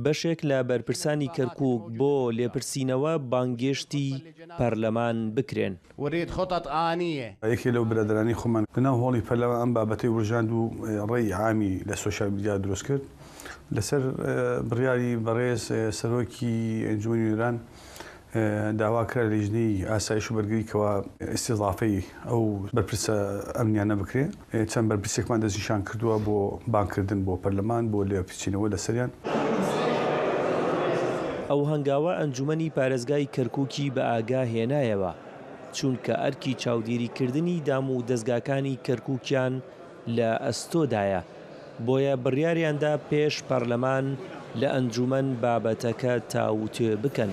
بەشێک لە بەرپرسانی کەرکووک بۆ لێپرسینەوە بانگێشتی پەرلەمان بکرێن. وريد خطط آنية. یەکێ لەو برادرانی خۆمان لەناو هۆڵی پەرلەمان ئەم بابەتەی ورژاند و، ئێ، ڕێی عامی لە سۆشیال میدیا دروست کرد. لەسەر، ئێ، بڕیاری بەڕێز، ئێ، سەرۆکی ئەنجومەنی نوێنەران، ئێ، داوا کرا لە لیژنەی ئاسایش و بەرگری کەوا ئیستیضافەی ئەو بەرپرسە ئەمنیانە بکرێ. ئێ، چەند بەرپرسێکمان دەستنیشان کردووە بۆ بانگکردن بۆ پەرلەمان، بۆ لێپرسینەوە لەسەریان. ئەو هەنگاوە ئەنجومەنی پارێزگای کەرکووکی بە ئاگا هێنایەوە، چونکە ئەرکی چاودێریکردنی دام و دەستگاکانی کەرکووکیان لە ئەستۆدایە، بۆیە بڕیاریاندا پێش پەرلەمان لە ئەنجومەن بابەتەکە تاوتوێ بکەن.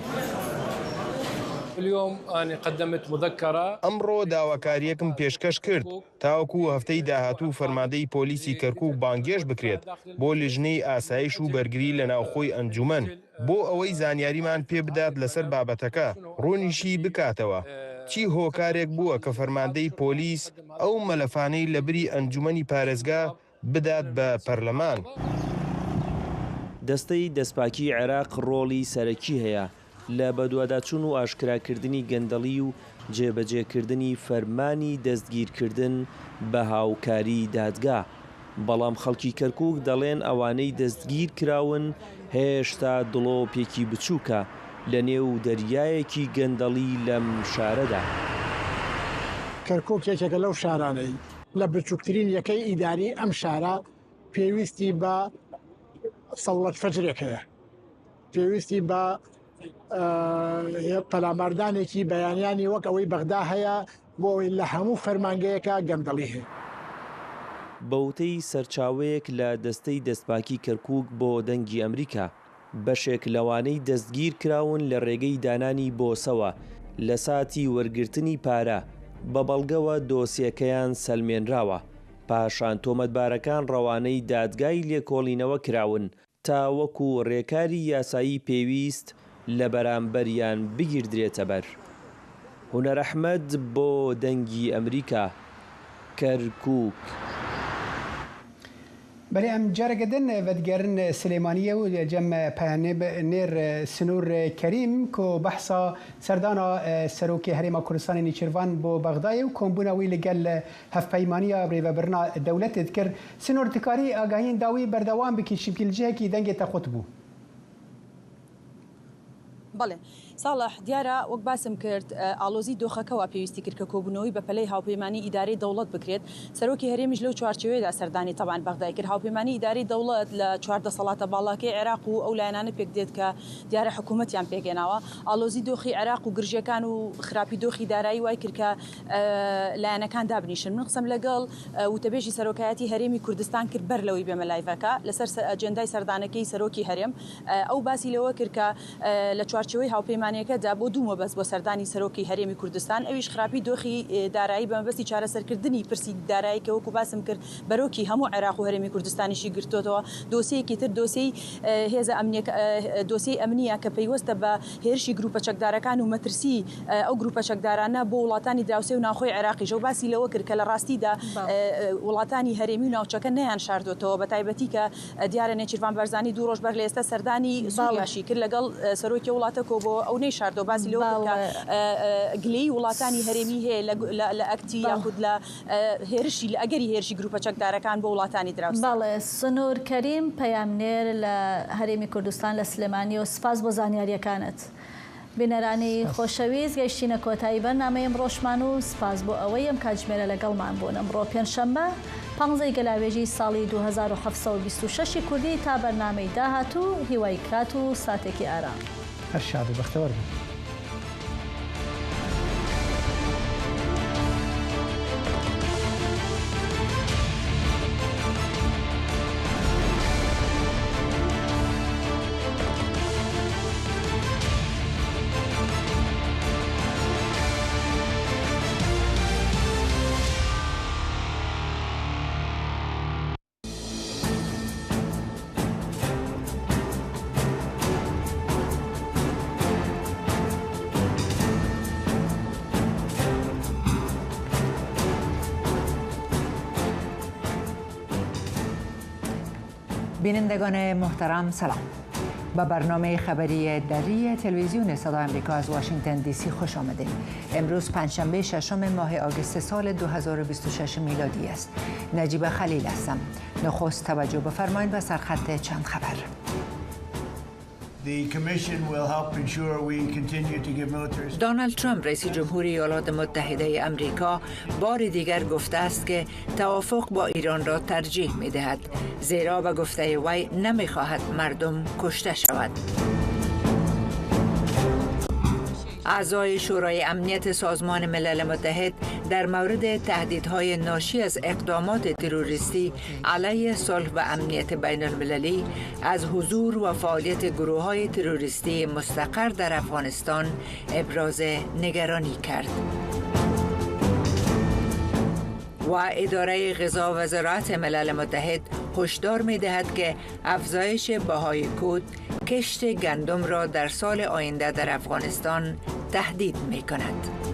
اليوم أنا قدمت مذكرة. ئەمڕۆ داواکاریەکم پێشکەش کرد تاوەکو هەفتەی داهاتوو فەرماندەی پۆلیسی کەرکووک بانگێش بکرێت بۆ لیژنەی ئاسایش و بەرگری لە ناوخۆی ئەنجومەن، بۆ ئەوەی زانیاریمان پێ بدات لەسەر بابەتەکە، ڕوونیشی بکاتەوە چی هۆکارێک بووە کە فەرماندەی پۆلیس ئەو مەلەفانەی لە بری ئەنجومەنی پارێزگا بدات بە پەرلەمان. دەستەی دەستپاکی عێراق ڕۆڵی سەرەکی هەیە لە بەدواداچوون و ئاشکراکردنی گەندەڵی و جێبەجێکردنی فەرمانی دەستگیرکردن بە هاوکاری دادگا. بەڵام خەڵکی کەرکووک دەڵێن ئەوانەی دەستگیر کراون هێشتا دڵۆپێکی بچووکە لە نێو دەریایەکی گەندەڵی لەم شارەدا. کەرکووک یەکێکە لەو شارانەی لە بچووکترین یەکەی ئیداری ئەم شارە پێویستی بە سەوڵەت فەجرێک هەیە، پێویستی بە، ئە، پەلاماردانێکی بەیانیانی وەک ئەوەی بەغدا هەیە، بۆ ئەوەی لە هەموو فەرمانگەیەکە گەندەڵی هەیە. بە وتەی سەرچاوەیەک لە دەستەی دەستپاکی کەرکووک بۆ دەنگی ئەمریکا، بەشێک لەوانەی دەستگیر کراون لە ڕێگەی دانانی بۆسەوە لە ساتی وەرگرتنی پارە، بە بەڵگەوە دۆسیەکەیان سەلمێنراوە. پاشان تۆمەتبارەکان ڕەوانەی دادگای لێکۆڵینەوە کراون تا وەکو ڕێکاری یاسایی پێویست لە بەرامبەریان بگیردرێتە بەر. هونەر ئەحمەد بۆ دەنگی ئەمریکا، کەرکووک. بەرێ ئەم جارەگە دن ڤەدگەرن سلێمانیە و جەم پەیامنێر سنوور کەریم کو بەحسا سەردانا سەرۆکی هەرێما کوردستانی نیچیروان بۆ بەغدایە و کۆمبوونا وی لەگەل هەفپەیمانیە رێوەبرنا دەولەتێ دکرد. سنوور، تکاری ئاگاهین داوی بەردەوام بکی چیمکی لە جهەکی دەنگێ تەخوت بوو. بەڵێ، ساڵح، دیارە وەک باسم کرد، ئە، ئاڵۆزی دۆخەکەوە پێویستی کرد کە کۆبوونەوەی بە پەلەی هاوپەیمانی ئیدارەی دەوڵەت بکرێت. سەرۆکی هەرێمیش لەو چوارچێوەیەدا سەردانی تەبان بەغدای کرد. هاوپەیمانی ئیدارەی دەوڵەت لە چوار دەسەڵاتە باڵاکەی عێراق و ئەو لایەنانە پێک دێت کە دیارە حکوومەتیان پێگەێناوە. ئاڵۆزی دۆخی عێراق و گرژیەکان و خراپی دۆخی دارایی وای کرد کە، ئە، لایەنەکان دابنیشن. من قسەم لەگەڵ، ئە، وتەبێژی سەرۆکایەتی هەرێمی کوردستان کرد بەر لەوەی بێمە لایڤەکە لەسەر سە-، ئەجێندای سەردانەکەی سەرۆکی هەرێم. ئە، ئەو باسی لەوە کرد کە، ئە، لە چوارچێوەی هاوپەیمانیەکەدا بۆ دوو مەبەست بۆ سەردانی سەرۆکی هەرێمی کوردستان، ئەویش خراپی دۆخی، ئێ، دارایی بە مەبەستی چارەسەرکردنی پرسی دارایی کە وەکو باسم کرد بەرۆکی هەموو عێراق و هەرێمی کوردستانیشی گرتوتەوە. دۆسیەکی تر دۆسیەی، ئێ، هێزە ئەمنیەکە-، ئێ، دۆسیەی ئەمنیە کە پەیوەستە بە هێرشی گروپە چەکدارەکان و مەترسی، ئێ، ئەو گروپە چەکدارانە بۆ وڵاتانی دراوسێ و ناوخۆی عێراقیش. ئەو باسی لەوە کرد کە لە ڕاستیدا، بەڵێ. ئێ، ئێ، وڵاتانی هەرێمی و ناوچەکە نەیان شاردوتەوە، بە تایبەتی کە، ئێ، دیارە نێچیروان بەرزانی دوو ڕۆژ بەر لە ئێستا سەردانی بەڵێ. سووریاشی کرد لەگەڵ، ئێ، سەرۆکی وڵاتە کۆ بۆ و نەیشاردەوە، باسی لەوە کرد کە، بەڵێ. ئە، ئە، گلەیی وڵاتانی هەرێمی هەیە لە، لە، لە ئەکتی بەڵێ. یاخود لە، ئە، هێرشی، لە ئەگەری هێرشی گروپە چەکدارەکان بۆ وڵاتانی دراوسێ. بەڵێ، سنوور کەریم، پەیامنێر لە هەرێمی کوردستان لە سلێمانی، و سپاس بۆ زانیاریەکانت. بینەرانی خۆشەویست، گەیشتینە کۆتایی بەرنامەی ئەمڕۆشمان و سپاس بۆ ئەوەی ئەم کاتژمێرە لەگەڵمان بوون. ئەمڕۆ پێنجشەممە، پانزەی گەلاوێژی ساڵی دوو هەزار و حەڤدە و بیست و شەش ی کوردی، تا بەرنامەی داهاتوو، هیوای کات و ساتێکی ئارام. هەر شاد و بەختەوەر بن. بینندگان محترم، سلام. به برنامهٔ خبری دری تلویزیون صدای آمریکا از واشنگتن دی سی خوش آمدین. امروز پنجشنبه، ششم ماه آگوست سال دو هزار و بیست و شش میلادی است. نجیب خلیل هستم. نخست توجه بفرمایید به سرخط چند خبر. The commission will help ensure we continue to give military دونالد ترامپ، رئیس جمهور ایالات متحده آمریکا، بار دیگر گفته است که توافق با ایران را ترجیح می‌دهد، زیرا به گفتهٔ وی نمی‌خواهد مردم کشته شود. اعضای شورای امنیت سازمان ملل متحد در مورد تهدیدهای ناشی از اقدامات تروریستی علیه صلح و امنیت بین المللی، از حضور و فعالیت گروه‌های تروریستی مستقر در افغانستان ابراز نگرانی کرد. و ادارهٔ غذا وزارت ملل متحد هشدار می‌دهد که افزایش بهای کود کشت گندم را در سال آینده در افغانستان تهدید می‌کند.